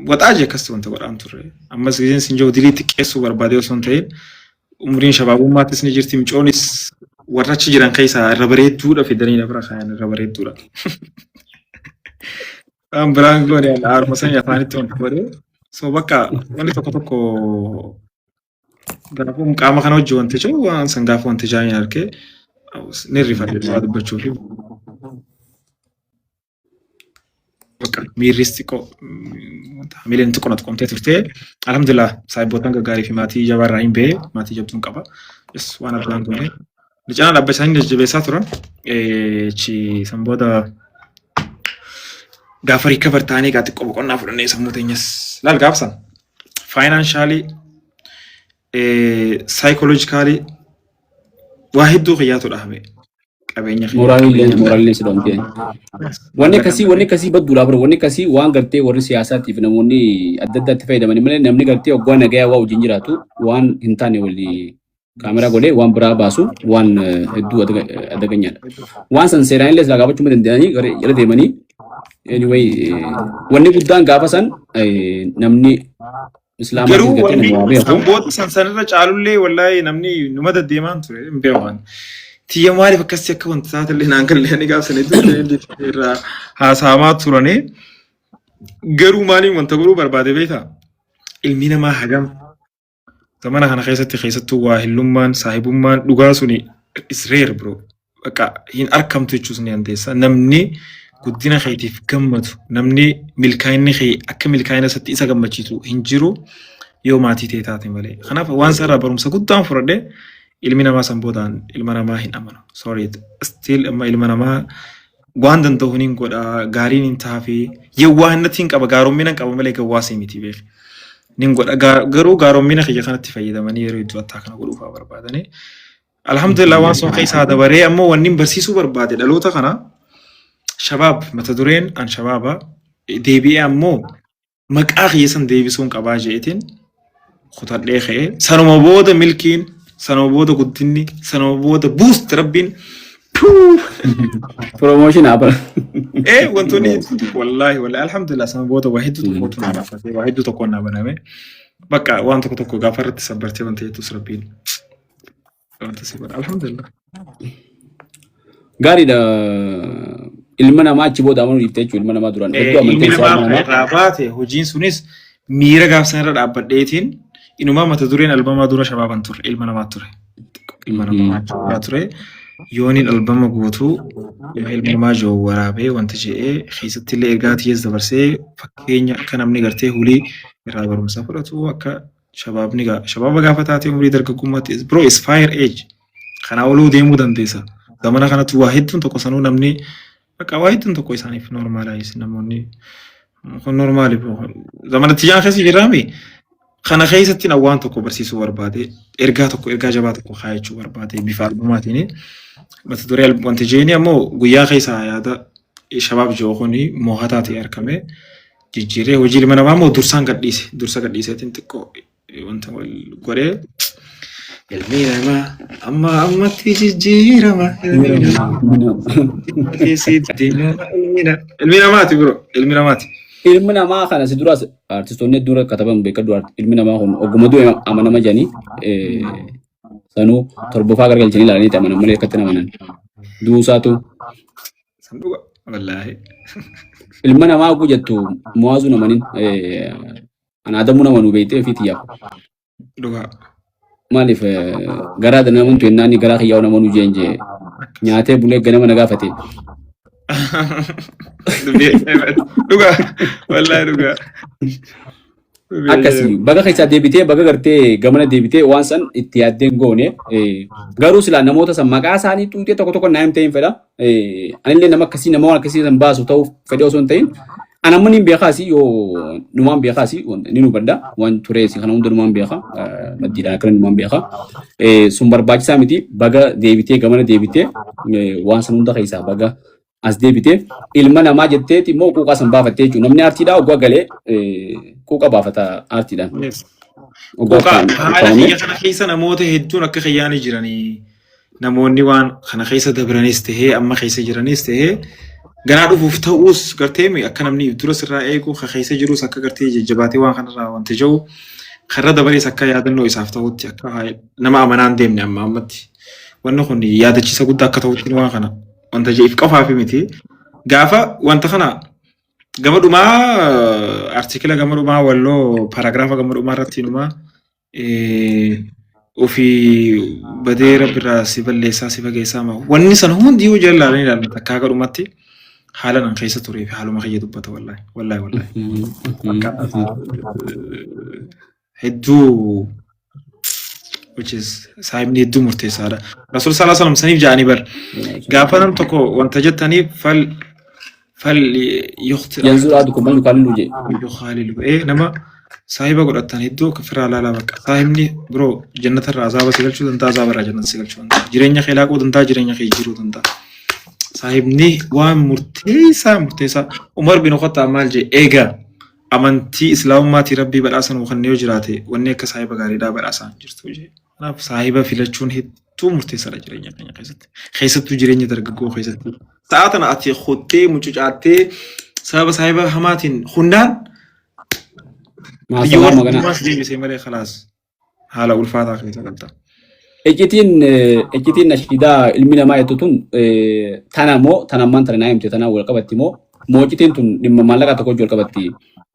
waxaa jee akkasitti wanta godhaan turre ammas gizeen sin jiru dilii xiqqeessuu barbaadee osoo hin ta'in umriin shabaabummaattis ni jirti micoonis warra achi jiran keessaa irra bareedduudha fidanii na bira kaayan irra bareedduudha. Waan biraan goone aaruma sanii afaanitti wanta godhe so bakka wanni tokko tokko Gaafa qaama kana hojii wanti jiru waan san gaafa wanti jaaniin argee ni rifadhe dhugaa dubbachuu fi bakka miirris xiqqoo hamileen xiqqoo na tuqamtee turte. Alhamdulillah saahiboottan gaggaarii fi maatii jabaa irraa hin ba'e maatii jabduun qaba. Yes waan addaan goone. Cinaa dhaabbachaa inni jajjabeessaa turan. Chi san booda gaafa recover taanee gaa xiqqoo boqonnaa fudhannee sammuu teenyas laal gaafa san financially psychologically waa hedduu kiyyaatu dhahame. Qabeenya kiyya Mooraalillee qabeenya mooraalillee si dhoomtee. Wanni akkasii wanni akkasii badduudhaa bara wanni akkasii waan gartee warri siyaasaatiif namoonni adda addaatti fayyadamanii malee namni gartee oggaa nagayaa waa wajjin jiraatu waan hin taane walii kaameraa godhee waan biraa baasu waan hedduu adaganyaadha. Waan san seeraan illee silaa gaafachuu danda'anii gara jala deemanii anyway wanni guddaan gaafa san namni islaamaatiin Garuu gartee wanni nama waa beeku. sanboota san sanirra caalullee wallaahi namni numa deddeemaan ture hin beeku. Tiyya maaliif akkasii akka wanta taatellee naan galle ani gaaf sana hedduu irraa haasa'amaa turanii garuu maaliin wanta godhuu barbaade beektaa? Ilmi namaa hagam Zamana kana keessatti keessattuu waa hillummaan saahibummaan dhugaa suni is rare bro. Bakka hin arkamtu jechuus ni dandeessa. Namni guddina keetiif gammadu, namni milkaa'inni kee akka milkaa'ina isaatti isa gammachiisu hin jiru yoo maatii ta'e taate malee. Kanaaf waan sarara barumsa guddaan fudhadhe ilmi namaa san boodaan ilma namaa hin amanu. Sorry, still amma ilma namaa waan danda'u hin godha, gaariin hin taafi, yawwaahannatti hin qaba, gaaromina hin qaba malee gawwaasii miti beek. Nin godha garuu gaaromina kiyya kanatti fayyadamanii yeroo hedduu attaa kana godhuufaa barbaadanii. Alhamdulillah waan sun keessaa dabaree ammoo wanni barsiisuu barbaade dhaloota kana shabaab mata dureen an shabaaba deebi'ee ammoo maqaa kiyya san deebisuun qabaa je'eetiin kutadhee ka'ee sanuma booda milkiin sanuma booda guddinni sanuma booda buust rabbiin puu Promotion haa ee wantoonni hedduutu wallaahi wallaahi alhamdulillah sana booda waa hedduu tokkotu naa dhaabbate waa hedduu tokkoon naa baname bakka waan tokko tokko gaafa irratti sabbartee wanta jettus rabbiin wanta si godha alhamdulillah. Gaariidha. Ilma namaa achi booda amanuu dhiifte jechuudha ilma namaa duraan. Hedduu Ilmi amanteen isaa namaa ilma namaa. irraa baate hojiin sunis miira gaafsan irra dhaabbadheetiin inumaa mata dureen albamaa dura shabaaban ture ilma namaa ture. Ilma namaa jabaa ture. Yooniin albama guutuu ilma namaa jiru waraabee wanta jedhee keessatti illee ergaa tiyyees dabarsee fakkeenya akka namni gartee hulii irraa barumsa fudhatu akka shabaabni shabaaba gaafa taatee umurii dargaggummaatti bro is fire age kanaa oluu deemuu dandeessa. Zamana kanatti waa hedduun tokko sanuu namni bakka waa hedduun tokko isaaniif normalize namoonni kun normaali bro. Zamana tiyaan keessa jiraami kana keessatti na waan tokko barsiisuu barbaade ergaa tokko ergaa jabaa tokko kaayachuu barbaade bifa albumaatiin mata duree wanti jeeni ammoo guyyaa keessaa yaada shabaab jiru kuni moohataa ta'e argame jijjiiree hojii ilma namaa immoo dursaan gadhiise dursa gadhiiseetiin xiqqoo wanta wal godhee ilmi namaa Amma ammatti jijjiirama ilmi namaa. Keessatti ilmi namaati bro, ilmi namaati. Ilmi namaa kana si duraas artistoonni hedduun kataban beekadhu. Ilmi namaa kun ogguma du'e amanama jedhanii, sanuu torbafaa gargalchanii ilaalanii amanan malee akkatti amanan. Duusaatu. San dhuga wallaahi. Ilma namaa oguu jettu mo'aazuu namanin an adamuu nama nu beektee fi xiyyaaf. Dhugaa. Maaliif garaa namantu yennaan garaa kiyyaa'u nama nu jeen jee nyaatee bulee ganama na gaafate. Dhugaa wallaahi dhugaa. Akkasii baga keessaa deebitee, baga gartee gamana deebitee waan san itti yaaddeen goone. Garuu silaa namoota san maqaa isaanii xuuxee tokko tokko naa himtee hin fedha. Anillee nama akkasii, nama waan akkasii san baasu ta'uu fedhee osoo hin ta'in, an amma niin beekaasi, yoo numaan beekaasi ni hubadha. Waan tureesi kana hunda numaan beeka, maddiidhaan akkana numaan beeka. Sun barbaachisaa miti. Baga deebitee gamana deebitee, waan san hunda keessaa baga as deebitee, ilma namaa jetteeti immoo quuqaa san baafattee jechuudha. Namni aartiidhaa oggaa galee quuqa baafata aartiidhaan. Oggaa Quuqaa haala ukkaamamee. Kiyya kana keessa namoota hedduun akka kiyyaanii jiranii, namoonni waan kana keessa dabranis tahee, amma keessa jiranis tahee, ganaa dhufuuf ta'uus, gartee akka namni dura sirraa eegu ka keessa jirus akka gartee jajjabaatee waan kanarraa wanti jiru karra dabarees akka yaadannoo isaaf ta'utti, akka nama amanaan deemne amma ammatti wanni kun yaadachiisa guddaa akka ta'utti waan kana wanta je'if qofaaf miti. Gaafa wanta kana gama dhumaa, artikila gama dhumaa, walloo paaraagiraafa gama dhumaa irratti numaa ofii badee rabbirraa si balleessaa si fageessaa ma wanni sana hundi yoo jala ilaalanii ilaalan takka haga dhumatti haala nan keessa turee fi haaluma kiyya dubbata, wallaahi wallaahi wallaahi. Bakka hedduu, which is saahibni hedduu murteessaadha. Rasuul sallallahu alaihi wasallam saniif ja'anii bar gaafa nam tokko wanta jettaniif fal yukhti ينظر أحدكم من يخالل jee. يخالل. Nama saahiba godhattan hedduu akka firaa laalaa. Bakka saahibni biroo jannata irraa azaaba si galchuu danda'a, azaaba irraa jannata si galchuu danda'a, jireenya kee laaquu danda'a, jireenya kee jijjiiruu danda'a. Saahibni waan murteessaa murteessaa. Umar bin Khattab maal jee? Eega amantii islaamummaatii rabbii badhaasa nuu kennee yoo jiraate, wanni akka saahiba gaariidhaa badhaasaan jirtu jee. Kanaaf saahiba filachuun hedduu murteessaadha jireenya keenya keessatti, keessattuu jireenya dargaggoo keessatti. Sa'a tana ati kottee mucucaattee sababa saahiba hamaatiin hundaan Maasalaa magana. biyyoon deebisee malee khalaas haala ulfaataa keessa galta. Iccitiin nashiidaa ilmi namaa jettu tun tana moo tana ammaan tana naa himte tana wal qabatti moo iccitiin tun dhimma maallaqaa tokko wajji wal qabatti,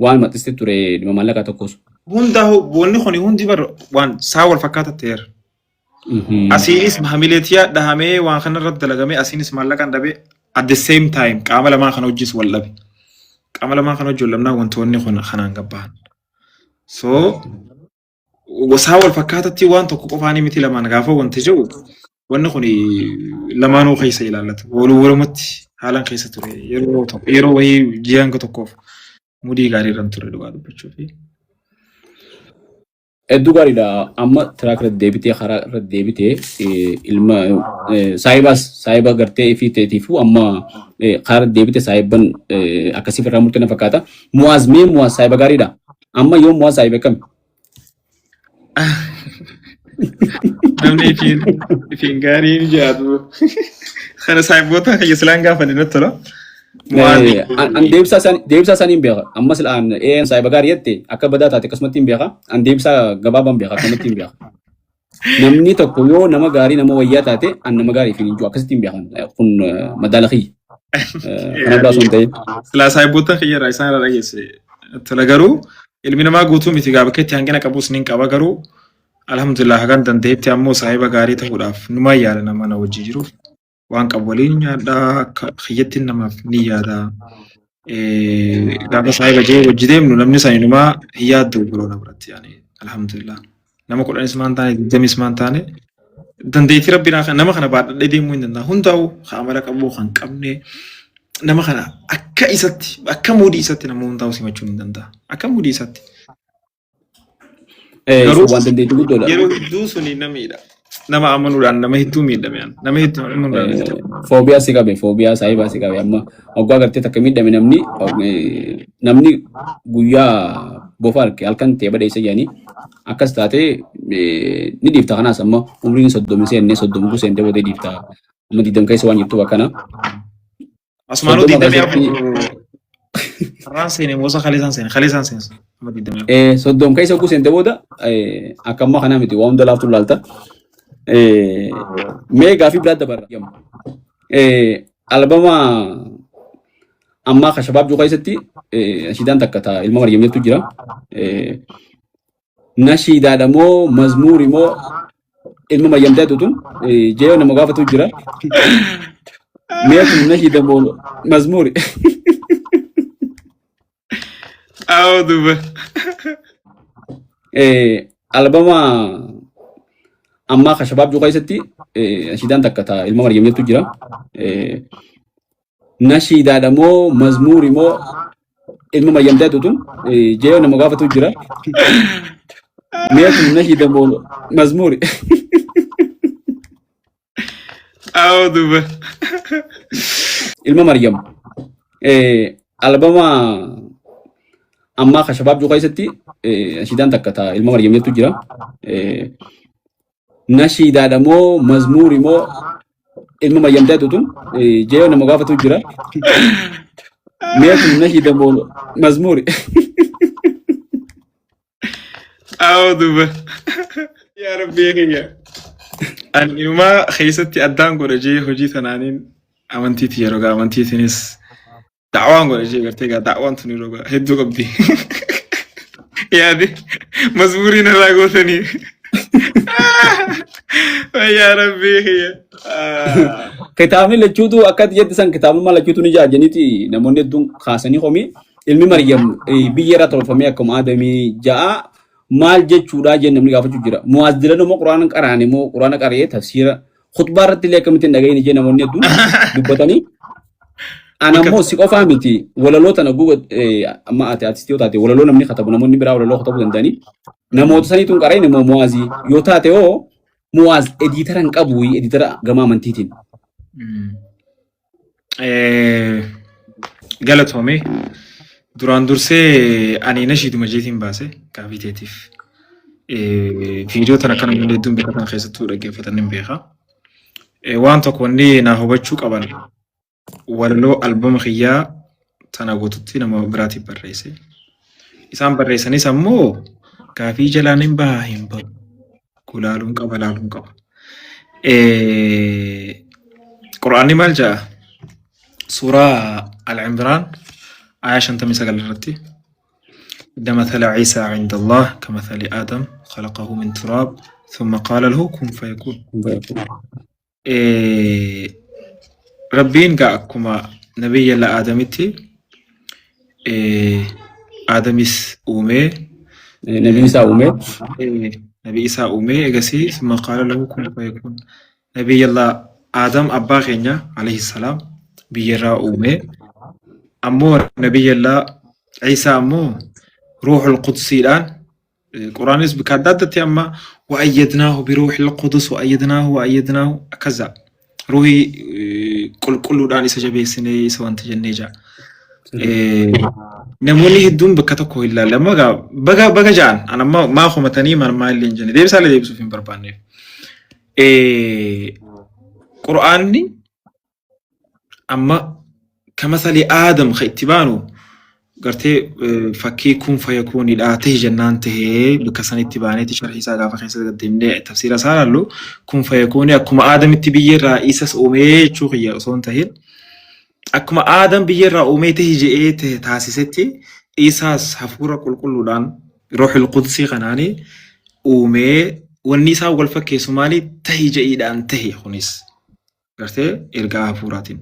waan maxxiste ture dhimma maallaqaa tokkos? Hunda wanni kun hundi bar waan saa wal fakkaata ta'eera. Asiinis hamileetiyaa dhahamee waan kana irratti dalagamee, asiinis maallaqaan dhabee, at the same time qaama lamaan kana hojis wal dhabe. Qaama lamaan kana hojii wal dhabnaa wantoonni kun kanaan gabbahan. So gosaa wal fakkaatatti waan tokko qofaanii miti, lamaan gaafa wanti jiru wanni kun lamaanuu keessa ilaallata. Walumatti haalaan keessa ture yeroo tokko, yeroo wayii ji'a hanga tokkoof mudii gaarii irra ture dhugaa dubbachuufi. Hedduu gaariidha. Amma track irra deebitee, karaa irra deebitee, ilma saahibaas saahiba gartee ifii ta'eetiifuu amma karaa irra deebitee saahiban akkasii irraa murtee na fakkaata. Muwaaz, mee Muwaaz saahiba gaariidha. Amma yoo Muwaaz saahiba akkami? Namni ifiin gaarii ni jaatu. Kana saahiboota kiyya silaan gaafanne natti tola. An deebisaa isaanii hin beeka. Amma sila an een saahiba gaarii jette akka badaa taate akkasumatti hin beeka. An deebisaa gabaabaan beeka, akkamatti hin beeka. Namni tokko yoo nama gaarii, nama wayyaa taate, an nama gaarii fi hin jiru akkasitti hin beekan. Kun madaala kiyya. Kana biraa osoo hin ta'in. Silaa saahiboota kiyya irraa isaan irraa dhageesse. Tola, garuu ilmi namaa guutuu miti, gaafa keetti hanqina qabus ni qaba, garuu alhamdulillah hagan danda'etti ammoo saahiba gaarii ta'uudhaaf numaan yaala. Nama na wajji jiruuf waan qabu waliin nyaadhaa, akka kiyyatti namaaf ni yaada. Gaafa saahiba jee wajji deemnu namni sani numaa hin yaaddu biroo na biratti, yaani alhamdulillah. Nama 10s maan taane, 20s maan taane, dandeettii rabbi naa nama kana baadhadhee deemuu hin danda'a. Hundaa'u kan amala qabu kan qabne nama kana akka isatti, akka muudii isatti nama hundaa'u simachuu hin danda'a. Akka muudii isatti. Garuu Waan dandeettii guddoodha. yeroo hedduu suni na miidha. Nama amanuudhaan nama hedduu miidhame. Nama hedduu amanuudhaan. Foobiyaa si qabe, foobiyaa saayibaa si qabe. Amma waggaa gartee takka miidhame namni guyyaa Bofa arke halkan ta'e badheessa jedhanii akkas taatee ni dhiifta. Kanaas amma umriin 30 seennee 30 gu seentee booda dhiifta. Amma 20 keessa waan jirtuuf akkana. Asumaanuu 30 24 keessatti har'aan seene moosa kaleessaan seene kaleessaan seene amma 24. 30 keessa oguu seente booda akka ammaa kanaa miti, waan hunda laaftuu laalta. Mee gaafii biraa dabarra. Albama ammaa ka shabaab jiru keessatti nashiidaan takka ta ilma Maryam jettu jira. Nashiidaadha moo mazmuuri moo ilma Maryam taatu tun jee nama gaafatu jira. Mee kun nashiida moo mazmuuri? Awwa duuba. Albama ammaa ka shabaab jiru keessatti nashiidaan takka ta ilma Maryam jettu jira. Nashiidaadha moo mazmuuri moo ilma Maryam taatu tun jee nama gaafatu jira. Mee kun nashiida moo mazmuuri? Awwa duuba. Ilma Maryam. Albama ammaa ka shabaab jiru keessatti nashiidaan takka ta ilma Maryam jettu jira. Nashiidaadha moo mazmuuri moo ilma Maryam taatu tun jee nama gaafatu jira. Mee kun nashiida moo mazmuuri? Awwa duuba. Yaa Rabbii kiyya. Ani inumaa keessatti addaan godha jee hojii tanaaniin amantiiti yeroo gaa amantiitiinis da'waan godha jee gartee gaa da'waan tun yeroo gaa hedduu qabdi. Yaadi mazmuriin irraa gootanii. Yaa Rabbii kiyya. Kitaabni lachuutu akka ati jette san kitaabummaa lachuutu ni jaajaniiti namoonni hedduun kaasanii komii ilmi Maryam biyya irraa tolfamee akkuma Aadamii ja'a maal jechuudha jeen namni gaafachuu jira. Mu'aaz Dilan immoo Quraana qaraane immoo Quraana qara'ee tafsiira khutbaa irratti illee akkamittiin dhaga'in jee namoonni hedduun dubbatanii. Ana immoo si qofaa miti, walaloo tana guuga amma ati artistii yoo taate walaloo namni katabu, namoonni biraa walaloo katabuu danda'anii namoota saniitu hin qara'in immoo Mu'aazii yoo taate hoo Mu'aaz ediitara hin qabu, ediitara gama amantiitiin. Galatoome, duraan dursee ani nashiiduma jeetiin baase gaafii teetiif. Viidiyoo tana kan namni hedduun beekatan keessattuu dhaggeeffatan hin beeka. Waan tokko wanni naa hubachuu qaban, walaloo albama kiyyaa tana guututti nama biraatiif barreesse. Isaan barreessanis ammoo gaafii jalaan hin bahaa hin bahu. Gulaaluun qaba, laaluun qaba. Qur'aanni maal jedha? Suuraa Al-Imraan aayaa 59 irratti. إن مثل عيسى عند الله كمثل آدم خلقه من تراب ثم قال له كن فيكون. Rabbiin gaa akkuma nabiyya Aadamitti Aadamis uumee Nabii isaa uumee. Nabi Isaa uumee egasii ثم قال له كن فيكون. Nabiyya Aadam abbaa keenya alayhi salaam biyyarraa uumee, ammoo nabiyya Isaa ammoo ruuxul qudsiidhaan. Quraanis bakka adda addatti amma وأيدناه بروح القدس وأيدناه وأيدناه akkaza ruuhii qulqulluudhaan isa jabeessinee isa wanta jennee jira. Namoonni hedduun bakka tokko hin laalle. Amma gaa baga baga ja'an an amma maa komatanii maal maal illee hin jenne, deebisaallee deebisuuf hin barbaanneef. Qur'aanni amma كمثل آدم ka itti baanu gartee fakkii كن فيكون idha tahi jennaan tahee bakka sanitti baaneeti sharhii isaa gaafa keessa deemnee tafsiira isaa ilaallu, كن فيكون akkuma Aadamitti biyyarraa isas uumee jechuu kiyya osoo hin tahin, akkuma Aadam biyyarraa uumee tahi je'ee tahe taasisetti Isaas hafuura qulqulluudhaan ruuxul qudsii kanaanii uumee. Wanni isaan wal fakkeessu maali? Tahi je'iidhaan tahi, kunis gartee ergaa hafuuraatiin.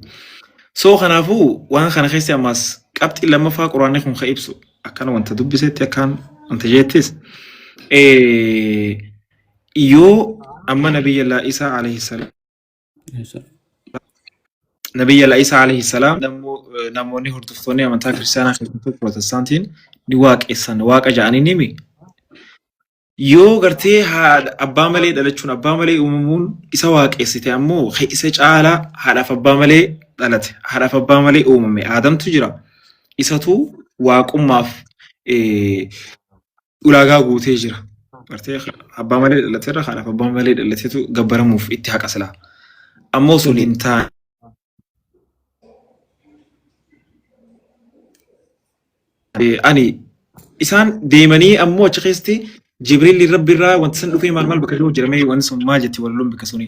So kanaafuu waan kana keessa ammas qabxii lammaffaa quraanni kun ka ibsu akkana wanta dubbisetti akkaan wanta jeettis yoo amma nabiyya Isaa alayhi salaam, nabiyya Isaa alayhi salaam namoonni hordoftoonni amantaa kiristaanaa keessattuu pirootestaantiin ni waaqessan, waaqa ja'anii nimi. Yoo gartee haadha abbaa malee dhalachuun, abbaa malee uumamuun isa waaqessite, ammoo ka isa caalaa haadhaaf abbaa malee dhalate, haadhaaf abbaa malee uumame Aadamtu jira. Isatu waaqummaaf Ulaagaa guutee jira. Gartee abbaa malee dhalateerra haadhaaf abbaa malee dhalateetu gabbaramuuf itti haqa silaa. Ammoo sun hin taane. Ani isaan deemanii ammoo achi keessatti Jibriilli Rabbi irraa wanti san dhufee maal maal bakka jiru jedhamee wanti sun maal jetti walloon bakka suni.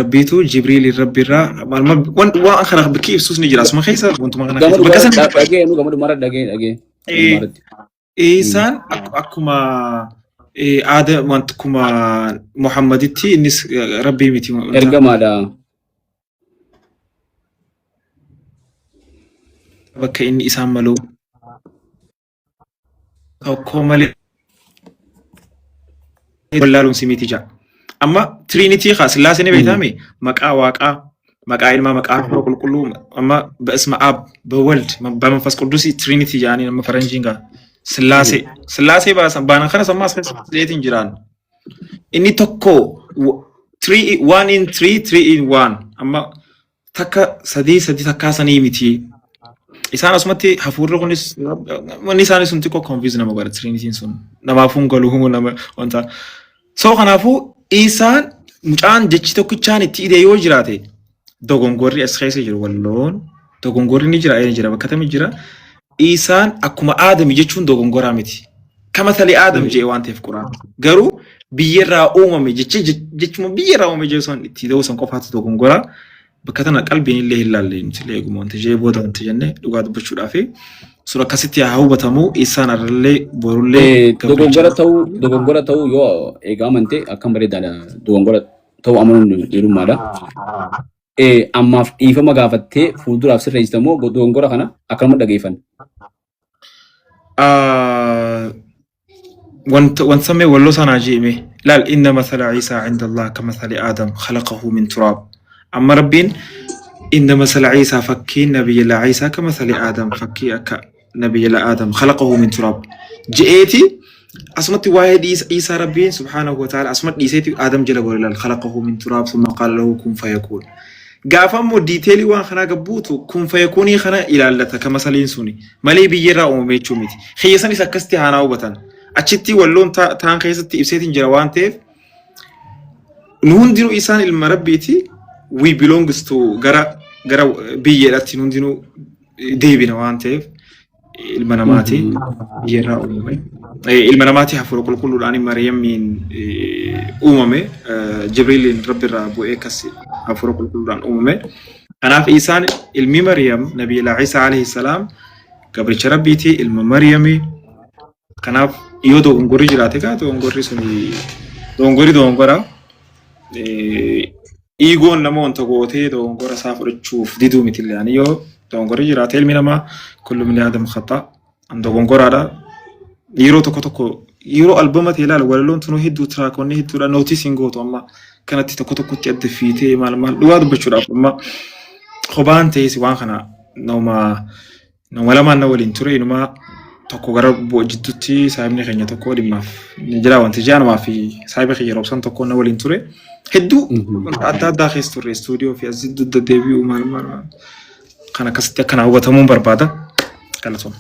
Rabbiitu Jibriilli Rabbi irraa maal maal waan kana bakki ibsus ni jira asuma keessa wantuma kana Gama keessa bakka dhumarra san dhagee nu gama dhumarra dhagee dhagee dhumarratti. Isaan akkuma aada wanti akkuma Muhammaditti innis Rabbii miti wanta Ergamaadha. Bakka inni isaan malu tokko malee wallaaluun si miti ja'a. Amma Tiriinitii kaa Sillaasee ni beektaami maqaa Waaqaa, maqaa Ilmaa, maqaa Hafuura Qulqulluu, amma በስመ አብ በወልድ በመንፈስ ቅዱስ Tiriinitii jedhanii amma faranjiin gaa Sillaasee Sillaasee baasan baanan kana sammaa as keessatti jiraan. Inni tokko three one in three three in one amma takka sadii sadii takkaa sanii miti. Isaan asumatti hafuurri kunis wanni isaanii sun xiqqoo confuse nama godha Tiriinitiin sun namaafuu hin galu nama wanta. So kanaafuu isaan mucaan jechi tokkichaan itti ide yoo jiraate dogongorri as keessa jiru walloon dogongorri ni jira ni jira bakka tamii jira. Isaan akkuma Aadami jechuun dogongoraa miti. Kama tali Aadam jee waan ta'eef Quraan. Garuu biyyarraa uumame jechi jechuma biyyarraa uumame jee sun itti da'uu san qofaatu dogongoraa. Bakka tana qalbiin illee hin laalle nuti illee eeguma wanti jee booda wanti jenne dhugaa dubbachuudhaafi sun akkasitti haa hubatamu isaan arrallee borullee gabricha. Dogongora ta'uu yoo egaa amante akkam bareedaadha, dogongora ta'uu amanuun dhiirummaadha. Ammaaf dhiifama gaafattee fuulduraaf sirreessita moo dogongora kana akkanuma dhageeffanna? Wanta wanta mee walloo sanaa jeeme laal inna mathala Ciisaa cinda Allah ka mathali Aadam khalaqahu min turaab. Amma Rabbiin inna mathala Ciisaa fakkiin nabiyyallaa Ciisaa ka mathali Aadam fakkii akka nabiyyallaa Aadam khalaqahu min turaab je'eeti asumatti waa'ee Ciisaa Rabbiin subhaanahu wa ta'ala asumatti dhiiseeti Aadam jala gore laal khalaqahu min turaab summa qaala lahu kun fayakuun. Gaafa immoo diiteelii waan kanaa gabbuutu kun fayakuunii kana ilaallata ka masaliin suni malee biyyarraa uumame jechuu miti. Kiyya sanis akkasitti haanaa hubatan. Achitti walloon taan keessatti ibseetiin jira waan ta'eef nu hundinuu isaan ilma Rabbiiti, we belongs to gara biyyeedhaatti nu hundinuu deebina waan ta'eef ilma namaati biyyarraa uumame. Ilma namaati hafuura qulqulluudhaan Maryamiin uumame. Jibriiliin Rabbirraa bu'ee akkas hafuura qulqulluudhaan uumame. Kanaaf isaan ilmi Maryam Nabiyyi Ciisaa alayhi salaam gabricha Rabbiiti, ilma Maryami. Kanaaf yoo dogongorri jiraate gaa dogongorri suni dogongorri dogongora. Egoon nama wanta gootee dogongora isaa fudhachuuf diduu miti illee ani yoo dogongorri jiraate ilmi namaa kullu min aadam khata an dogongoraadha. Yeroo tokko tokko yeroo albama ta'e ilaala walaloon tunuu hedduu tiraakoonni hedduudha nootiis hin gootu amma kanatti tokko tokkotti adda fiitee maal maal dhugaa dubbachuudhaaf amma kophaan ta'es waan kana nama lamaan na waliin ture inumaa tokko gara jidduutti saahibni keenya tokko dhimmaaf ni jira wanti jaanumaa fi saahiba kiyya roobsan tokko na waliin ture hedduu wanta adda addaa keessa turre istuudiyoo fi as jidduu deddeebi'uu maal maal maal kan akkasitti akkanaa hubatamuun barbaada galatooma.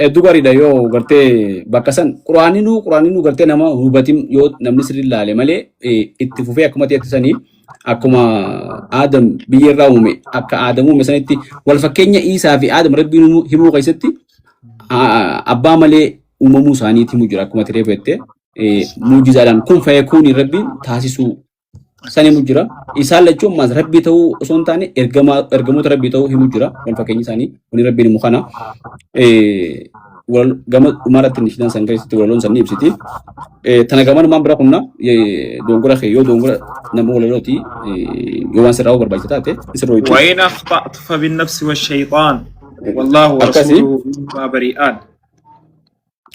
Hedduu gaariidha yoo gartee bakka san quraanninuu gartee nama hubatin yoo namni sirrii ilaale malee itti fufee akkuma ta'etti sanii akkuma Aadam biyya irraa uume akka Aadam uume sanitti wal fakkeenya Iisaa fi Aadam Rabbiin himuu keessatti abbaa malee uumamuu isaaniitti himu jira akkuma tiree fette muujizaadhaan kun fayakuuni Rabbiin taasisuu san himu jira. Isaan lachuu ammaas Rabbii ta'uu osoo hin taane ergamoota Rabbii ta'uu himu jira. Wal fakkeenyi isaanii kuni Rabbiin himu kana. Wal gama dhumarratti nishidan san keessatti walaloon san ni ibsiti. Tana gamanumaan bira kunna dogongora kee yoo dogongora nama walalooti yoo waan sirraa barbaachisa taate sirrooyti. وإن أخطأت فبالنفس والشيطان والله Akkasii. ورسوله مما بريئان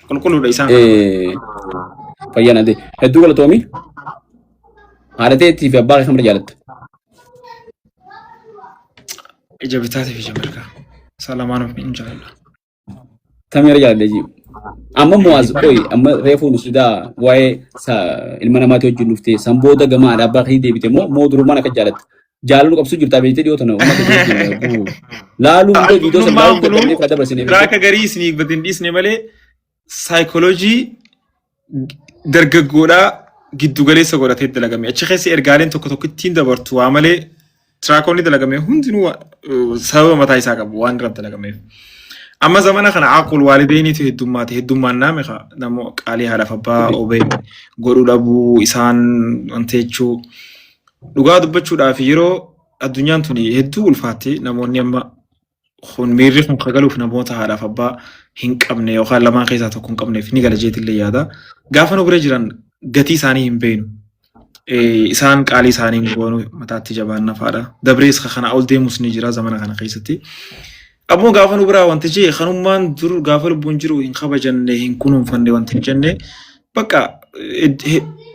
qulqulluudha isaan kana. Fayyaan ade hedduu galatoomi. Haadha teetii fi abbaa kee kamira jaalatta? Ija bitaatiif ija mirgaa. Isaa lamaan hin jaalladha. Tamira jaaladha jiru. Amma Muwaaz qoy amma reefuu nu sidaa waa'ee ilma namaatii wajjin dhuftee san booda gama haadha abbaa kee deebite moo durumaan akka jaalatta? Jaalaluu qabsuu jirtaa beektee dhiyoo tana uummata wajjin laaluu hunda viidiyoo san Nummaan laaluu kunuu dadhabnee fira dabarsine beektee. tiraaka garii isiniif gadi hin dhiisne malee. Saayikooloojii dargaggoodhaa giddu galeessa godhatee dalagame. Achi keessa ergaaleen tokko tokko ittiin dabartu waa malee tiraakoonni dalagame hundinuu sababa mataa isaa qabu waan irratti dalagameef. Amma zamana kana aqul waalideeniitu heddummaate heddummaannaa meeqa namoo qaalii haadhaaf abbaa obee godhuu dhabuu isaan wanta jechuu dhugaa dubbachuudhaaf yeroo addunyaan tuni hedduu ulfaatte namoonni amma kun miirri kun kagaluuf namoota haadhaaf abbaa hin qabne yookaan lamaan keessaa tokko hin qabneef ni gala jeetillee yaada. Gaafa nu bira jiran gatii isaanii hin beeknu. Isaan qaalii isaanii hin goonu mataatti jabaan nafaadha. Dabrees kana ol deemus ni jira zamana kana keessatti. Ammoo gaafa nu biraa wanti jee kanummaan dur gaafa lubbuun jiru hin kabajanne hin kunuunfanne wanti hin jenne bakka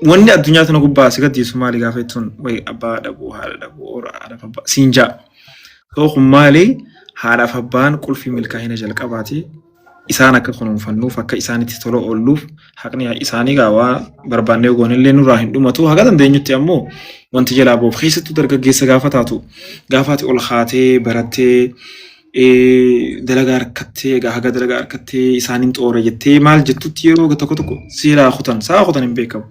wanni addunyaa tana gubbaa si gaddiisu maali gaafa jettuun wayi abbaa dhabuu haadha dhabuu haadhaaf abbaa siin ja'a. So kun maali haadhaaf abbaan qulfii milkaa'ina jalqabaati. Isaan akka kunuunfannuuf akka isaanitti tola oolluuf haqni isaanii gaa waa barbaannee goonellee nurraa hin dhumatu haga dandeenyutti ammoo wanti jalaa boof keessattuu dargaggeessa gaafa taatu gaafaati ol kaatee barattee dalagaa harkattee egaa haga dalagaa harkattee isaaniin xoora jettee maal jettutti yeroo tokko tokko seeraa kutan sa'a kutan hin beekamu.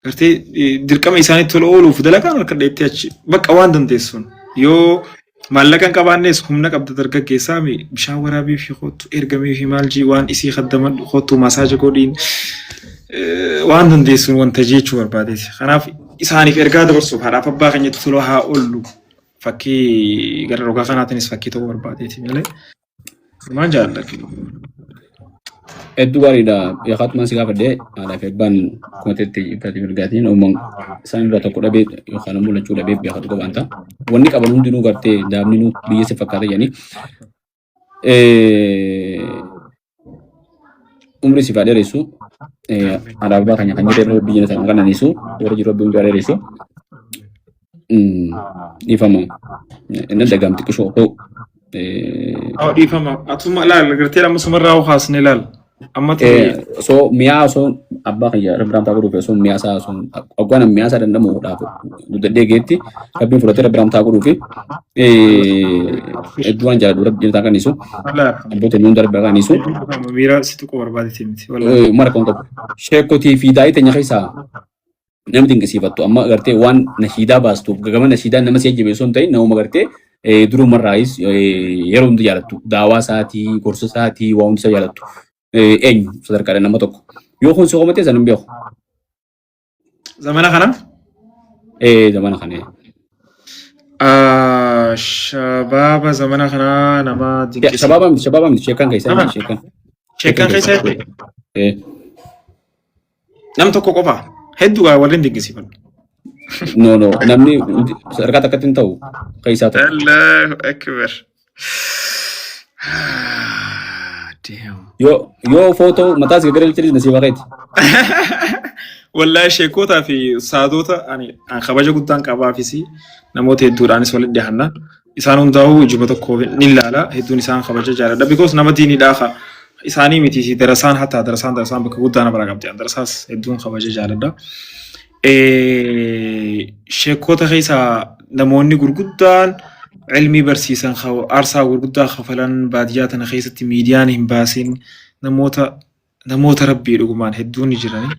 Gartee dirqama isaaniitti tola ooluuf dalagaan harka dheettee achi bakka waan dandeessuun yoo maallaqa hin qabaannes humna qabda dargaggeessaa mi bishaan waraabii fi kottu ergamee fi maal jii waan isii kaddamadhu kottu masaaja godhiin waan dandeessuun wanta jechuu barbaadeeti. Kanaaf isaaniif ergaa dabarsuuf haadhaaf abbaa keenyatti tola haa oollu fakkii gara rogaa kanaatiinis fakkii ta'uu barbaadeeti malee. Maal jaalladha? Hedduu gaariidha. Beekaatumaan si gaafadhe haadhaa fi abbaan akkuma ta'etti ibsaatii mirgaatiin uumaan isaan irraa tokko dhabee yookaan immoo lachuu dhabee beekatu qabaan ta'a. Wanni qaban hundinuu gartee daabninuu biyya si fakkaata jedhanii. Umrii siif haa dheeressu. Haadhaa abbaa keenya kan jedhe biyya sana qananiisu warra jiru rabbi umrii haa dheeressu. Dhiifama. Inni dagaam xiqqishoo ta'u. Haa dhiifama. Atuma laal gartee amma sumarraa hoo haasne laal. Amma ta'e Osoo mi'aa osoo abbaa kiyya rabbi raamtaa godhuuf osoo mi'aa isaa osoo hoggaan mi'aa isaa danda'amu dhaaf guddadhee geetti rabbiin fudhatee rabbi raamtaa godhuuf hedduu waan jaalladhu rabbi jirtaa qannisu abboota inni hunda rabbi qannisu Miira si tuquu barbaadeeti miti. Wallaahi. mara kan qabu. Sheekotii fi daa'ii teenya keessaa namni dinqisiifattu amma gartee waan nashiidaa baastuuf gama nashiidaa nama si jajjabeessu hin ta'in namuma gartee durumarraayis yeroo hundi jaalattu daawaa isaatii gorsa isaatii waa hundi isa jaalattu eenyu sadarkaadha nama tokko yoo kun si qomatee san hin beeku. Zamana kana? Zamana kana. Shabaaba zamana kanaa nama dinqisiifatu. Shabaaba miti shabaaba miti sheekan keessaa sheekan. Sheekan keessaa jette? Nam tokko qofa. Hedduu gaa warreen dinqisiifadhu. No no namni sadarkaa takkatti hin ta'u keessaa tokko. Allahu akbar. Damn. Yoo yoo footoo mataa si gaggargalchinis nasiiba keeti. Wallaahi sheekootaa fi saadota ani an kabaja guddaan qabaafis namoota hedduudhaanis walitti dhiyaanna. Isaan hundaa'uu ijuma tokko ni ilaala. Hedduun isaan kabaja jaaladha. Because nama diiniidhaa ka isaanii miti si darasaan hatta darasaan darasaan bakka guddaa nama biraa qabdi. An darasaas hedduun kabaja jaaladha. Sheekota keessaa namoonni gurguddaan ilmii barsiisan aarsaa gurguddaa kafalan baadiyyaa tana keessatti miidiyaan hin baasin namoota namoota rabbii dhugumaan hedduun ni jirani.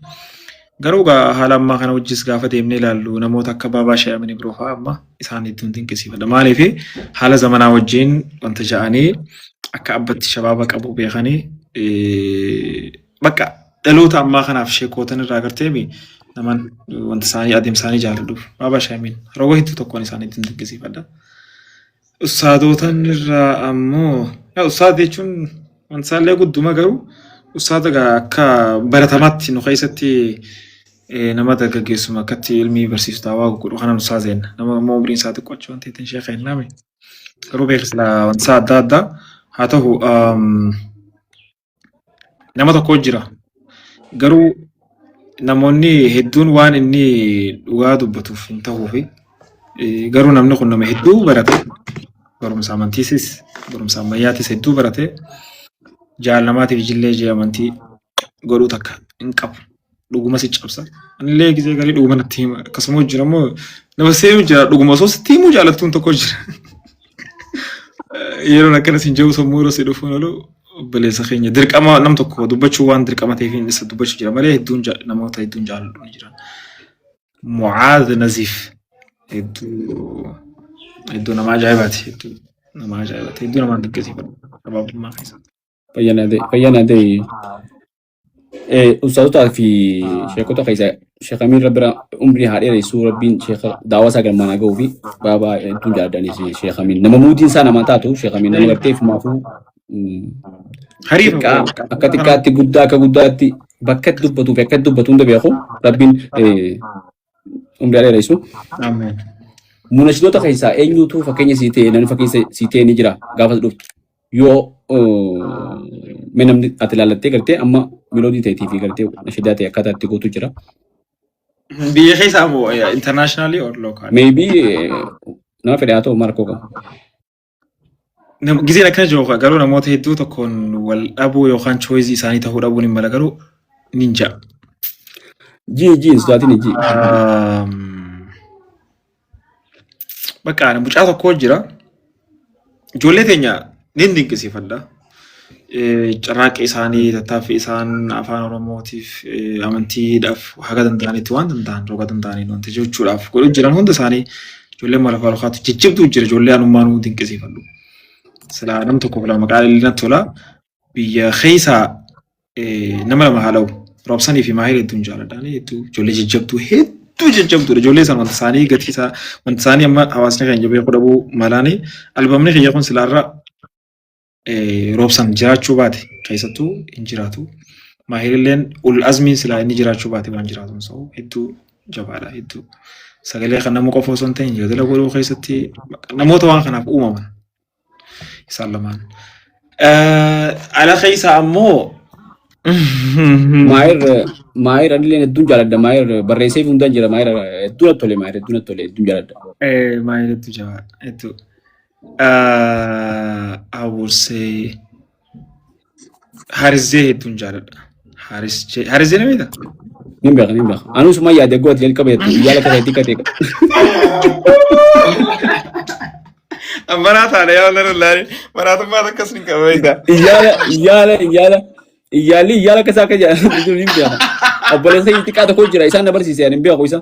Garuu gaa haala ammaa kana wajjis gaafa deemnee ilaallu namoota akka Baabaa Shayamini biroo fa'aa amma isaan hedduun dinqisiifadha. Maaliif haala zamanaa wajjin wanta ja'anii akka abbatti shabaaba qabu beekanii bakka dhaloota ammaa kanaaf sheekootan irraa agarteemi naman wanta isaanii adeemsa isaanii jaaladhuuf Baabaa Shayamin roga hedduu tokkoon isaan hedduun dinqisiifadha. Ustaadotan irraa ammoo yaa ustaad jechuun wanta isaallee gudduma garuu ustaada gaa akka baratamaatti nu keessatti nama dargaggeessuma akkatti ilmii barsiisu daawaa godhu kanan ustaaz jenna. Nama immoo umriin isaa xiqqoo waan ta'eef sheekha jennaami. Garuu beeksisa wanta isaa adda addaa haa ta'u nama tokko jira. Garuu namoonni hedduun waan inni dhugaa dubbatuuf hin ta'uufi. Garuu namni kun nama hedduu barate. Barumsa amantiisis barumsa ammayyaatis hedduu barate. Jaalamaatiif jillee jee amantii godhuu takka hin qabu. Dhuguma si cabsa. Anillee gisee garii dhuguma natti hima. Akkasuma jira immoo nama seenu jira dhuguma osoo sitti himuu jaalattuun tokko jira. Yeroon akkana siin jedhu sammuu yeroo si dhufuun oolu Obboleessa keenya dirqama nam tokko dubbachuu waan dirqama ta'eef isa dubbachuu jira malee hedduun namoota hedduun jaaladhu ni jiran. Mucaaz Naziif hedduu hedduu nama ajaa'ibaati. Hedduu nama ajaa'ibaati. Hedduu nama dinqisiifadhu gabaabummaa keessatti. Fayyaa ta'e fayyaa ta'e. Ustaazotaa fi sheekota keessa Sheekh Amiin Rabbira umrii haa dheeressu, Rabbiin sheeka daawaa isaa galmaan haa ga'uu fi baabaa hedduun jaalladhanis Sheekh Amiin. Nama muudiin isaa namaa taatu Sheekh Amiin nama gartee fumaafuu Hariifa xiqqaa akka xiqqaatti guddaa akka guddaatti bakka itti dubbatuu fi akka itti dubbatu hunda beeku Rabbiin umrii haa dheeressu. Ameen. Munashidoota keessaa eenyutu fakkeenya sii ta'e, namni fakkeenya sii ta'e ni jira gaafa dhuftu? Yoo mee namni ati ilaallattee gartee amma miloodii ta'eetii fi gartee nashidaa ta'e akkaataa itti gootu jira. Biyya keessaa moo internationally or locally? Maybe nama fedhe haa ta'u maal rakkoo qaba. Gizeen akkana jiru garuu namoota hedduu tokkoon wal dhabuu yookaan choice isaanii ta'uu dhabuun hin mala garuu nin ja'a. Jii jii hin sodaatin jii. Bakka ani mucaa tokko jira. Ijoollee teenya nin dinqisiifadha. Carraaqqii isaanii, tattaaffii isaan afaan Oromootiif, amantiidhaaf haga danda'anitti waan danda'an roga danda'aniin wanti jechuudhaaf godhu jiran hunda isaanii ijoollee mala falukaatu jajjabduu jira, ijoollee anummaanuu dinqisiifadhu. Silaa nam tokkoof lama maqaa illee natti tola. Biyya keessaa nama lama haa dha'u. Roobsanii fi Maahir hedduun jaaladha. Hedduu ijoollee jajjabduu hedduu jajjabduudha. Ijoollee sana wanta isaanii gatii isaa wanta isaanii amma hawaasni keenya beekuu dhabuu malaani. Albamni kiyya kun silaarra roobsan jiraachuu baate keessattuu hin jiraatu. Maahirilleen ul azmiin silaa inni jiraachuu baate waan jiraatu hin sa'u hedduu jabaadha hedduu. Sagalee kan nama qofa osoo hin ta'in jeedala godhuu keessatti namoota waan kanaaf uumaman isaan lamaan. Ala keessaa ammoo Maahir Maahir anillee hedduun jaaladha. Maahir barreessee fi hundaan jira. Maahir hedduu natti tole. Maahir hedduu natti tole. Hedduun jaaladha. Maahir hedduu jabaadha hedduu. I would say Harizee hedduun jaaladha. Harizee Harizee ni beektaa? Nin beeka, nin beeka. Anuu suma yaade gooti jalqaba jettu iyyaala akka ta'e xiqqate. Maraa taane yaa wallan laani maraatummaa akkas hin qabu beektaa? Iyyaala iyyaala iyyaala iyyaalli iyyaala akka isaa akka jedhan nin beeka. Obboleessa xiqqaa tokko jira, isaan na barsiise, ani hin beeku isa.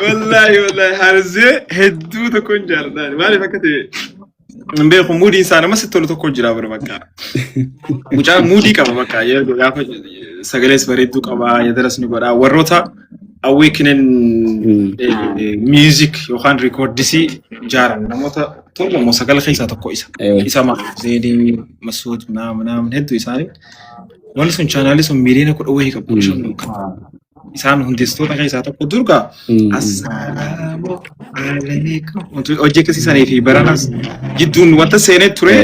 Wallaahi wallaahi Harizee hedduu tokkoon jaaladha. Maaliif akka ta'e hin beeku, muudiin isaa nama sitti tolu tokko jira bara bakka. Mucaa muudii qaba bakka yeroo gaafa sagalees bareedduu qaba yedalas ni godha warroota awakening music yookaan rikoordisii jaaran namoota 7 moo 9 keessaa tokko isa. Isa Zeenii Masuud naam naam hedduu isaanii wanni sun chaanaalii sun miiliyoona 10 wayii qabu 15 kan isaan hundeessitoota keessaa tokko durgaa. Assalaamu alaikum. Hojii akkasiisanii fi baranas jidduun wanta seenee ture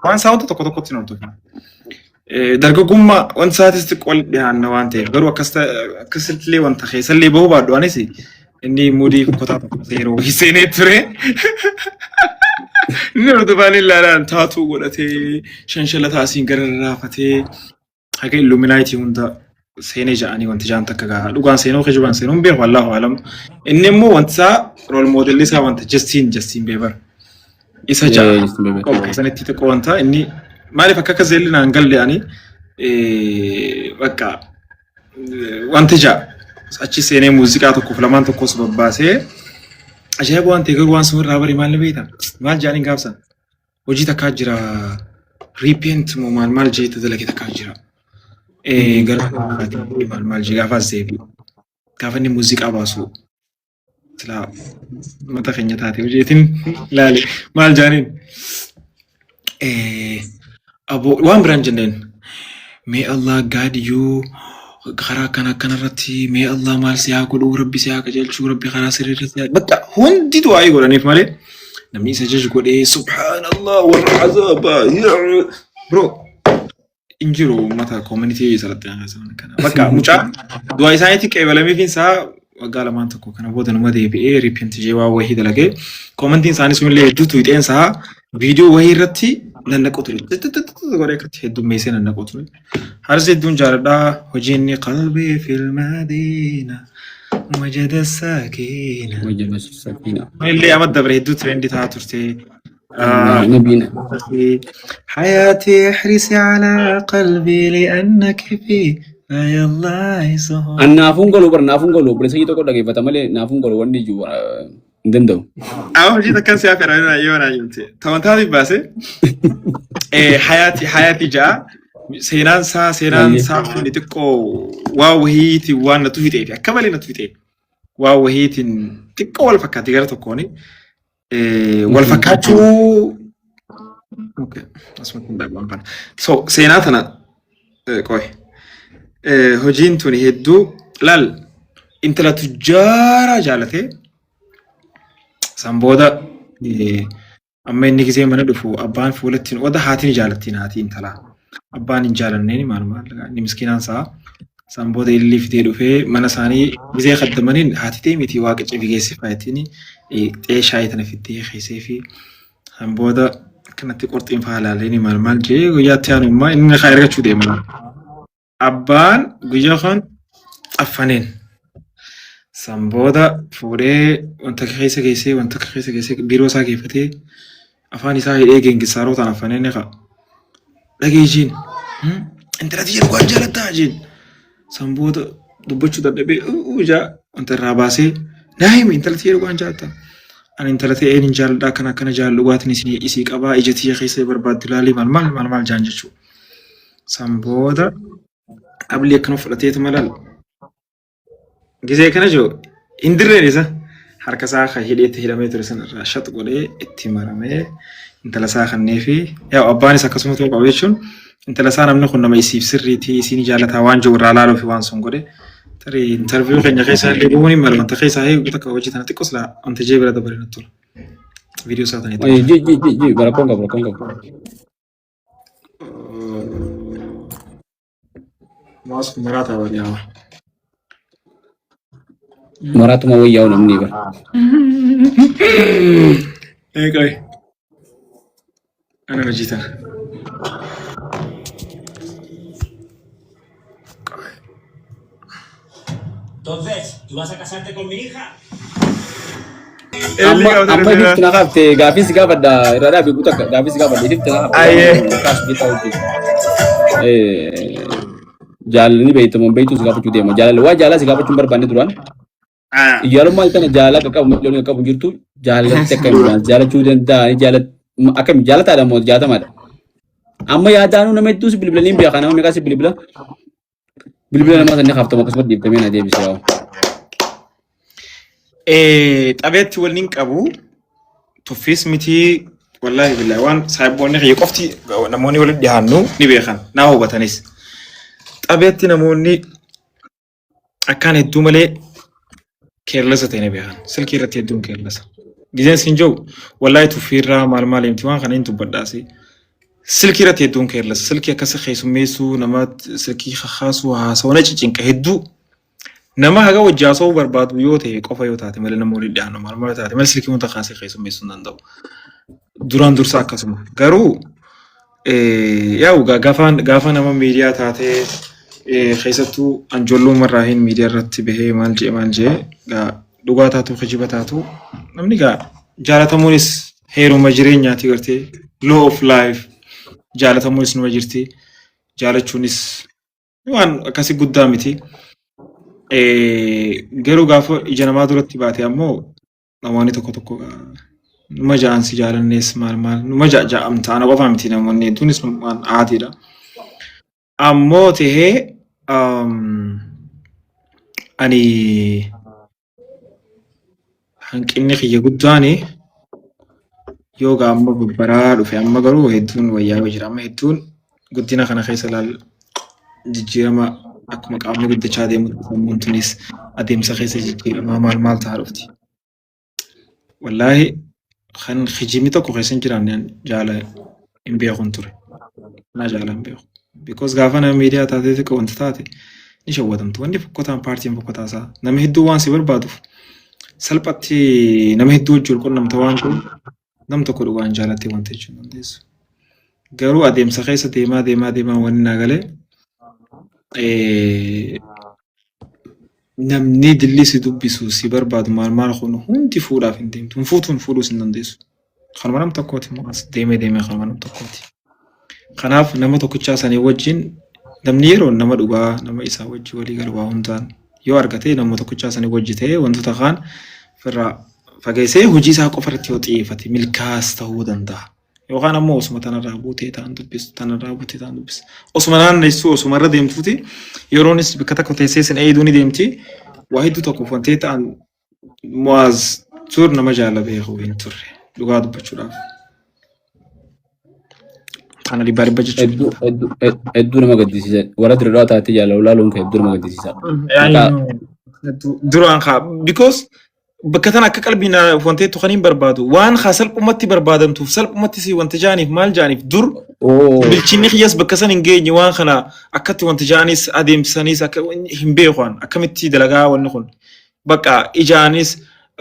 waan isaa wanta tokko tokkotti hin hordofne. Dargaggummaa wanta isaatis xiqqoo walitti dhiyaanna waan ta'eef garuu akkasittillee wanta keessallee bahuu baadhu anis inni muudii kutaa tokko yeroo wayii seenee ture. Inni hordofaan ilaalaan taatuu godhatee shanshalataa asiin gara rarraafatee haga illuminaayitii hunda seenee ja'anii wanti ja'an takka gahaa dhugaan seenuu kijibaan seenuu hin beeku, allahu alam. Inni immoo wanti isaa rool moodelli isaa wanta Justin Bieber isa ja'a. Justin Bieber. Qofa sanitti xiqqoo wanta inni maaliif akka akka zeelli naan galle ani bakka wanti ja'a achi seenee muuziqaa tokkoof lamaan tokkos babbaasee ajaa'iba waan ta'e garuu waan sun irraa bari maal ni beekta maal ja'aniin gaafsan hojii takkaa jira repent moo maal maal jeete dalage takkaa jira. Gara maal maal jee gaafa as deebi'u gaafa inni muuziqaa baasu silaa mata keenya taate hojiitiin ilaale maal jaaniin aboo waan biraan jenneen may Allah guide you karaa akkana akkanarratti, may Allah maal si haa godhu, rabbi si haa qajeelchuu, rabbi karaa sirrii irratti haa bakka hundi du'aa'ii godhaniif malee namni isa jaj godhee subhaanallah warra azaabaa bro hin jiru uummata community isarratti haasawan kana. Bakka mucaa du'a isaaniitti qeebalameefiin isaa waggaa lamaan tokko kana booda numa deebi'ee repent jee waa wahii dalagee commentiin isaanii sunillee hedduu tuuxeen isaa viidiyoo wahii irratti nannaqu ture. Godhee akkatti heddummeessee nannaqu ture. Harsi hedduun jaaladhaa hojii inni qalbii filmadiina wajada sakiina. Wajjin sakiina. Illee amma dabre hedduu trendii ta'aa turte. Nabiin. حياتي احرصي على قلبي لأنك فيه لا يلا سهر. An naafuun galu bar naafuun galu obboleessa kiyya tokko dhageeffata malee naafuun galu wanni ijuu hin danda'u. Amma hojii takkan si hafeera yoo naa himte. Tawantaatiif baase hayaati hayaati ja'a seenaan isaa kun xiqqoo waa wahiitiin waan natu fixeef akka malee natu fixeef waa wahiitiin xiqqoo wal fakkaatti gara tokkooni wal fakkaachuu. Okay, asumatti hin dhabu waan kana. So seenaa tana qoy hojiin tuni hedduu laal intala tujjaaraa jaalatee san booda amma inni gisee mana dhufu abbaan fuulatti oda haatiin jaalattiin haatii intalaa abbaan hin jaalanneen maal maal inni miskiinaan isaa san booda ilillii fidee dhufee mana isaanii gisee kaddamaniin haati ta'e miti waaqa cifi geesse faayitiin xee shaayii tana fiddee keessee fi san booda akkanatti qurxiin faa ilaaleen maal maal jee guyyaatti aanu immoo inni kaa ergachuu deema. Abbaan guyyaa kan affaneen san booda fuudhee wanta keessa geessee wanta keessa geessee biiroo isaa geeffatee afaan isaa hidhee geengisaaroo ta'an affaneen ni ka'a. Dhagee ishiin intala tiyya dhugaan jaalattaa ishiin san booda dubbachuu dadhabee ijaa wanta irraa baasee naa himi intala tiyya dhugaan jaalattaa. Ani intala ta'een hin jaaladha akkana akkana jaaladhu dhugaatiin isin isii qabaa ija tiyya keessa barbaaddu laalii maal maal maal maal jaan jechuudha. San booda ablii akkana fudhateetu malal. Gisee kana jiru hin dirreen isa harka isaa kan hidheetti hidhamee ture sana irraa shat godhee itti maramee intala isaa kannee fi yaa abbaanis akkasuma ta'uu qaba jechuun intala isaa namni kun nama isiif sirriitii isiin jaalataa waan jiru irraa laaluu fi waan sun godhe tarii intarviiyuu keenya keessaa illee bu'uun hin malu wanta keessaa eegu takka hojii tana xiqqoo silaa wanta jee bira dabaree natti tola. Viidiyoo isaa tana itti. Ji ji ji ji rakkoon qabu rakkoon qabu. Mouse kun maraataa bari yaa. Maraatuma wayyaa'u namni bara. Eeqay. Ana hojii tana. Entonces, ¿tú vas a casarte con mi hija? Amma amma ififti na kaafte gaafii si gaafadha irraa dhaabi guutuu akka gaafii si gaafadha ififti na kaafte. Ayyee. Kaas bitaa hojii. Jaalalli beektamu beektu si gaafachuu deema. Jaalala waa jaalala si gaafachuu hin barbaanne duraan. Iyyaalummaa kana jaalala akka qabu miidhagina qabu jirtu jaalalatti akka hin jaalachuu danda'a jaalat akkami jaalataadha moo jaalatamaadha. Amma yaadaanuu nama hedduus bilbilanii hin beekaa nama meeqaas bilbila. Bilbila namaa sanni kaaftamu akkasumas dhiibtamee na deebise yaa'u. Xabeetti wanni hin qabu tuffiis miti wallaahi billaahi waan saahiboonni kiyya qofti namoonni walitti dhiyaannu ni beekan naa hubatanis. Xabeetti namoonni akkaan hedduu malee keerlasa ta'e ni beekan. Silkii irratti hedduun keerlasa. Gizeen siin jiru wallaahi tuffiirraa maal maal himti waan kana hin dubbadhaasi. Silkii irratti hedduun keerlasa. Silkii akkasa keessummeessuu nama silkii kakaasuu haasawaa na cicinqa hedduu. Nama haga wajji haasawuu barbaadu yoo ta'e qofa yoo taate malee nama waliin dhiyaannu maal maal taate malee silkii wanta kaasee keessummeessuu hin danda'u. Duraan dursa akkasuma. Garuu yaa'u gaafaan gaafa nama miidiyaa taatee keessattuu anjoollummaa irraa hin miidiyaa irratti bahee maal jee maal jee gaa dhugaa taatu kijiba taatu namni gaa jaalatamuunis heeruma jireenyaati gartee law of life jaalatamuunis numa jirti jaalachuunis waan akkasii guddaa miti. Garuu gaafa ija namaa duratti baate ammoo namoonni tokko tokko numa ja'an si jaalannees maal maal numa ja'amta ana qofaa miti namoonni hedduunis waan aadiidha. Ammoo tahee ani hanqinni kiyya guddaan yoo gaa amma babbaraa dhufe amma garuu hedduun wayyaa'ee jira. Amma hedduun guddina kana keessa laal jijjiirama akkuma qaamni guddachaa deemu sammuun tunis adeemsa keessa jijjiiramaa maal maal ta'aa dhufti. Wallaahi kan kijibni tokko keessa hin jiraanne jaala hin beekun ture. Naa jaala hin beeku. Because gaafa nama miidiyaa taatee xiqqoo wanta taate ni shawwatamtu. Wanni fokkotaan paartiin fokkotaa isaa nama hedduu waan si barbaaduuf salphatti nama hedduu wajjin wal qunnamta waan ta'eef nam tokko dhugaan jaalattee wanta jechuu hin dandeessu. Garuu adeemsa keessa deemaa deemaa deemaa wanni naa galee namni dilli si dubbisu si barbaadu maal maal kun hundi fuudhaaf hin deemtu. Hin fuutu hin fuudhuus hin dandeessu. Kanuma nam tokkooti immoo as deemee deemee kanuma nam tokkooti. Kanaaf nama tokkichaa sanii wajjin namni yeroo nama dhugaa nama isaa wajjin walii galu waa hundaan yoo argate nama tokkichaa sanii wajji ta'ee wantoota kaan ofirraa fageessee hojii isaa qofa irratti yoo xiyyeeffate milkaas ta'uu danda'a. Yookaan ammoo osuma tanarraa buutee ta'an dubbisu tanarraa buutee ta'an dubbisu. Osuma naannessu osuma irra deemtuuti yeroonis bakka tokko teessee sin eegduu ni deemti. Waa hedduu tokko wantee ta'an Mu'aaz tur nama jaala beeku hin turre dhugaa dubbachuudhaaf. Kana dhibbaa dhibba jechuudha. Hedduu hedduu hedduu nama gaddisiisa. Warra dirree dhawaa taatee jaalala laaluun kee hedduu nama gaddisiisa. Maqaa Duraan kaa because bakka tana akka qalbii na wanteettu kan hin barbaadu waan kaa salphumatti barbaadamtuuf salphumatti si wanta jaaniif maal jaaniif dur oo bilchinni kiyyas bakka san hin geenye waan kana akkatti wanta jaanis adeemsisaniis akka hin beeku an akkamitti dalagaa wanni kun Bakka ijaanis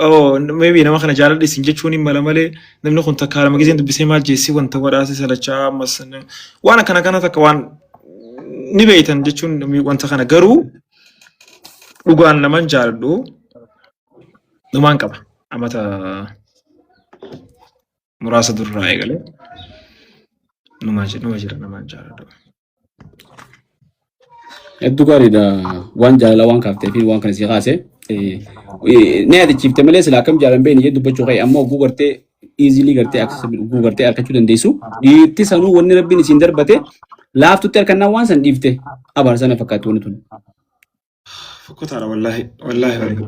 oh, maybe nama kana jaaladhe isin jechuun hin mala malee namni kun takkaa lama giseen dubbisee maal jeessi wanta godhaase salachaa ammas waan akkana kana takka waan ni beeytan jechuun wanta kana garuu dhugaan naman jaaladhu dhumaan qaba amata muraasa durraa eegalee numa jira naman jaaladhu. Hedduu gaariidha. Waan jaalala waan kaaftee fi waan kana si kaase. Ni yaadachiifte malee silaa akkam jaalan beekni jedhu dubbachuu ka'e amma oguu gartee easily gartee accessible oguu gartee argachuu dandeessu. Dhiirti sanuu wanni rabbiin isiin darbate laaftutti harkannaa waan san dhiifte abaarsa sana fakkaatti wanni tun. Fokkotaadha wallaahi wallaahi wallaahi.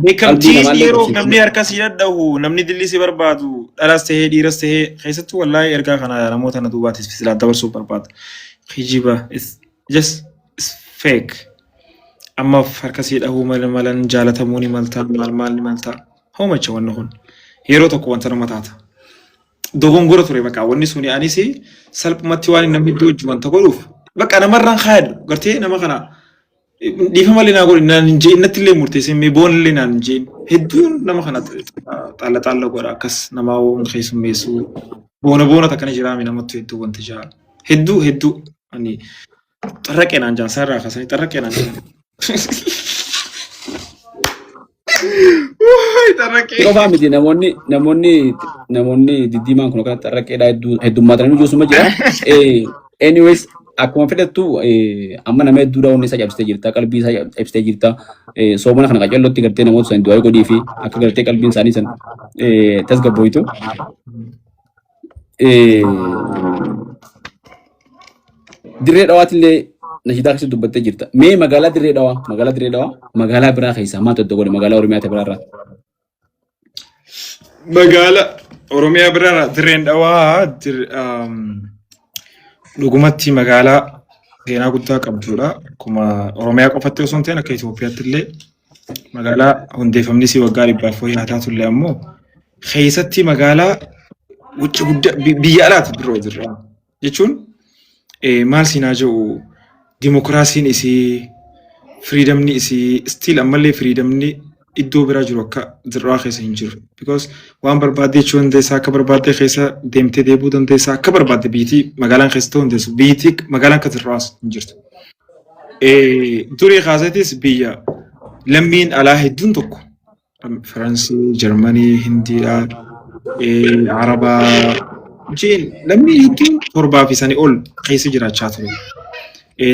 Beekamtii Qalbii namaallee yeroo qabsiifte. namni harka si dhadhahu namni dilli si barbaadu dhalas tahee dhiiras tahee keessattuu wallaahi ergaa kana namoota na duubaatis silaa dabarsuu barbaada. Kijiba is just is fake. Ammaaf harka si dhahuu mala malan jaalatamuu ni malta maal maal ni malta. Hoomacha wanni kun yeroo tokko wanta nama taata. Dogongora ture bakka wanni suni anis salphumatti waan namni iddoo hojii wanta godhuuf bakka namarraan kaayadhu gartee nama kana dhiifama malee naa godhi naan hin jeen natti illee murteessee mee boon illee naan hin jeen hedduun nama kana xaalla xaalla godha akkas namaa waan keessummeessu boona boona takkana jiraame namatti hedduu wanta jaa hedduu hedduu ani xarraqee naan jaan sarara kaasanii xarraqee naan jaan. Wuuy, Xarraqee. Qofaa miti namoonni namoonni namoonni diddiimaan kun akkanatti xarraqeedha hedduu heddummaatanii ijoosuma jira. Anyways akkuma fedhattu amma nama hedduudha onni isaa cabsitee jirta qalbii isaa cabsitee jirta. Soomana kana qacellotti gartee namoota san du'aa godhii fi akka gartee qalbiin isaanii san tasgabbooytu. Dirree Dhawaatillee nashiidaa keessatti dubbattee jirta. Mee magaalaa Dirree Dhawaa, magaalaa Dirree Dhawaa, magaalaa biraa keessaa maaltu adda godhe magaalaa Oromiyaa ta'e biraarraa? Magaala Oromiyaa biraa Dirreen Dhawaa dhugumatti magaalaa seenaa guddaa qabdudha. Akkuma Oromiyaa qofatti osoo hin ta'in akka Itoophiyaatti illee magaalaa hundeeffamni isii waggaa dhibbaaf wayii haa taatullee ammoo keessatti magaalaa wucci guddaa biyya alaati biroo jirra. Jechuun maal siin haa jedhu dimokiraasiin isii firiidamni isii stiil ammallee firiidamni iddoo biraa jiru akka dirraa keessa hin jiru. Because waan barbaadde jechuu dandeessa akka barbaadde keessa deemtee deebi'uu dandeessa akka barbaadde biyyittii magaalaan keessa ta'uu dandeessu biyyittii magaalaan akka dirraas hin jirtu. Durii kaaseetis biyya lammiin alaa hedduun tokko Faransii, Jarmanii, Hindiidhaa, Arabaa jeen lammiin hedduun torbaa fi sanii ol keessa jiraachaa ture.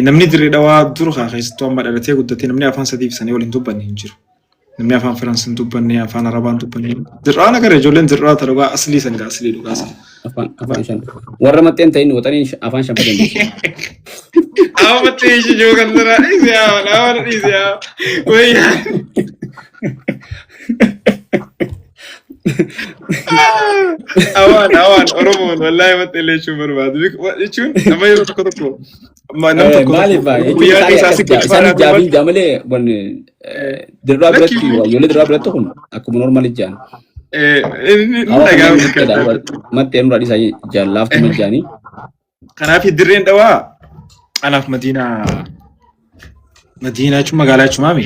Namni dirree dhawaa dur kaa keessattuu amma dhalatee guddatee namni afaan sadii fi sanii ol hin dubbanne hin jiru. Namni afaan Faransii hin dubbanne, afaan Arabaa hin dubbanne. Dirraa nagara ijoolleen dirraa ta dhugaa aslii san gaa aslii dhugaa san. Afaan shan. Warra maxxeen ta'in waxaniin afaan shan fayyadamu. Amma maxxee ishee jiru kan duraa dhiise yaa nama dhiise yaa. Wayyaa. Awaan awaan Oromoon wallaahi maxxee jechuun barbaadu. Jechuun nama yeroo tokko tokko nama tokko Maaliif tokko baa jechuun guyyaa isaanii keessaa akkas si jaa isaan gochuudhaaf jaabiin jaa malee wanni dirraa Lakki biratti ijoollee dirraa biratti kun akkuma normaali jaan. Inni Hawa dhagaa kanneen maxxeedha maxxee nurraa dhiisaa jaan laaftuma jaanii. Kanaaf dirreen dhawaa anaaf Madiinaa Madiinaa jechuun magaalaa jechuun maami?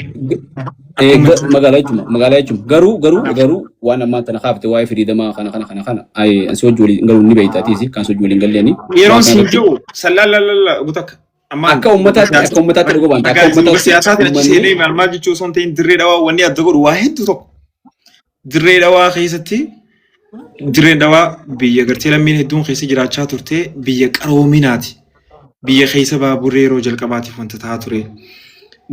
Magaalaa jechuun magaalaa jechuun garuu garuu garuu waan ammaa tana kaafte waa'ee firiidamaa kana kana kana kana ansi hojii waliin galuu ni beekta atiisi kan hojii waliin galleeni. Yeroon Waan kana siin irratti jiru sallaa gutakka. Ammaan akka ummataatti akka ummataatti dhuga baanta akka ummataatti siyaasaatiin achi uummanni seenee maal maal jechuu osoo hin ta'in dirree dhawaa wanni adda godhu waa hedduu tokko. Dirree Dhawaa keessatti, Dirreen Dhawaa biyya gartee lammiin hedduun keessa jiraachaa turte, biyya qaroominaati. Biyya keessa baaburree yeroo jalqabaatiif wanta ta'aa ture.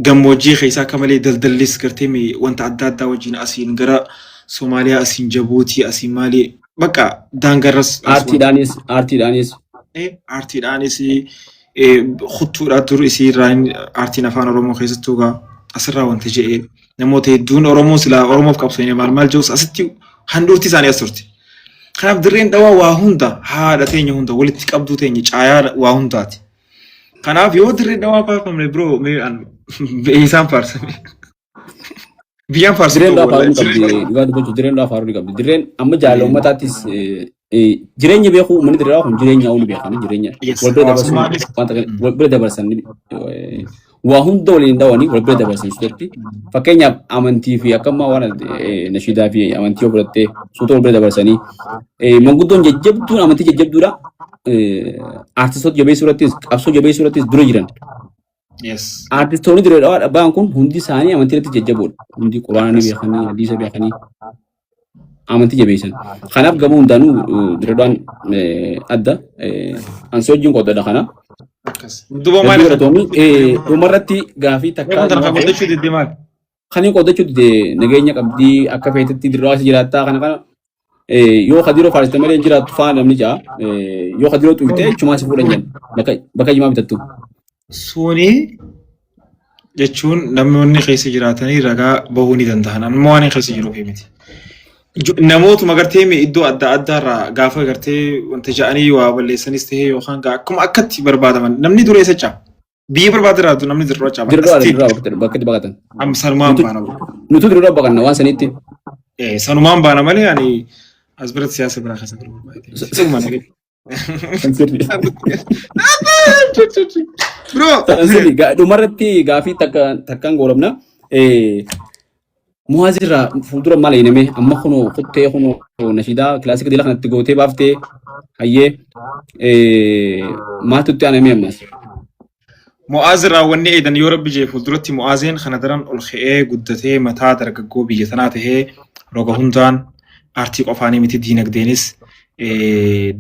Gammoojjii keessa akka malee daldallis gartee wanta adda addaa wajjin asiin gara Somaaliyaa, asiin Jabuutii, asiin maalii bakka daangarras as wanta Aartiidhaanis aartiidhaanis kuttuudha dur isii irraa aartiin afaan Oromoo keessattuu gaa asirraa wanta jedhee namoota hedduun Oromoo silaa Oromoof qabsoofne maal maal jedhus asitti handhuurti isaanii as turte. Kanaaf Dirreen Dhawaa waa hunda haadha teenya, hunda walitti qabduu teenya, caayaa waa hundaati. Kanaaf yoo Dirreen Dhawaa faarfamne biroo mee an isaan faarsame. Biyyaan faarsituu. Dirreen Dhawaa faaruu ni wallahi. qabdi. Dhugaa dubbachuu Dirreen Dhawaa faaruu ni qabdi. Dirreen amma jaalala uummataattis jireenya beeku, uummanni Dirree Dhawaa kun jireenya ni beekan, jireenya wal bira dabarsuun hawaasummaanis wanta kana wal bira dabarsan waa hunda waliin dawanii wal bira dabarsan jechuudha. Fakkeenyaaf amantii fi akka ammaa waan nashiidaa fi amantii yoo fudhattee suuta wal bira dabarsanii manguddoon jajjabduun amantii jajjabduudha. Artistoota jabeessuu irrattis, qabsoo jabeessuu irrattis dura jiran. Artistoonni Dirree Dhawaa dhabbaan kun hundi isaanii amantii irratti jajjaboodha. Hundi Quraana ni beekanii, hadiisa beekanii, amantii jabeessan. Kanaaf gama hundaanuu Dirree Dhawaan adda. Ansi wajjin qoodadha kana. Akkas. Duuba maal? Hedduu galatoomii. Dhumarratti gaafii takka Kun tana kan guddachuu didde maal? Kan inni qoodachuu dide nageenya qabdii, akka feetetti Dirree Dhawaa jiraattaa kana kana yoo kadiroo faarsite malee hin jiraattu faa namni ja'a. Yoo kadiroo xuqxe chumaa si fuudhan jedhan bakka bakka jimaa bitattu. Suni jechuun namoonni keessa jiraatanii ragaa bahuu ni danda'an. Amma waan hin keessa jiruuf miti. Namootuma gartee iddoo adda addaarraa gaafa gartee wanta ja'anii waa balleessanis ta'ee yookaan akkuma akkatti barbaadaman namni dura eessa caa? Biyya barbaade irraa namni dirroo caa. Dirroo dirroo bakka itti baqatan. Amma sanumaan baana. Nutu dirroo baqanna waan sanitti. Sanumaan baana malee ani as biratti siyaasa biraa keessa galuu barbaade. Siruma nagee. Sirri. Bro. Sirri dhumarratti gaafii takka takkaan goolabna. Muhaazirraa fuuldura maal eenyame amma kunoo kuttee kunoo nashiidaa kilaasika dila kanatti gootee baaftee hayyee maaltu itti aanamee ammas? Mu'aaz irraa wanni eedan yoo Rabbi jee fuulduratti Mu'aazeen kana daran ol ka'ee guddatee mataa dargaggoo biyya tanaa tahee roga hundaan aartii qofaanii miti diinagdeenis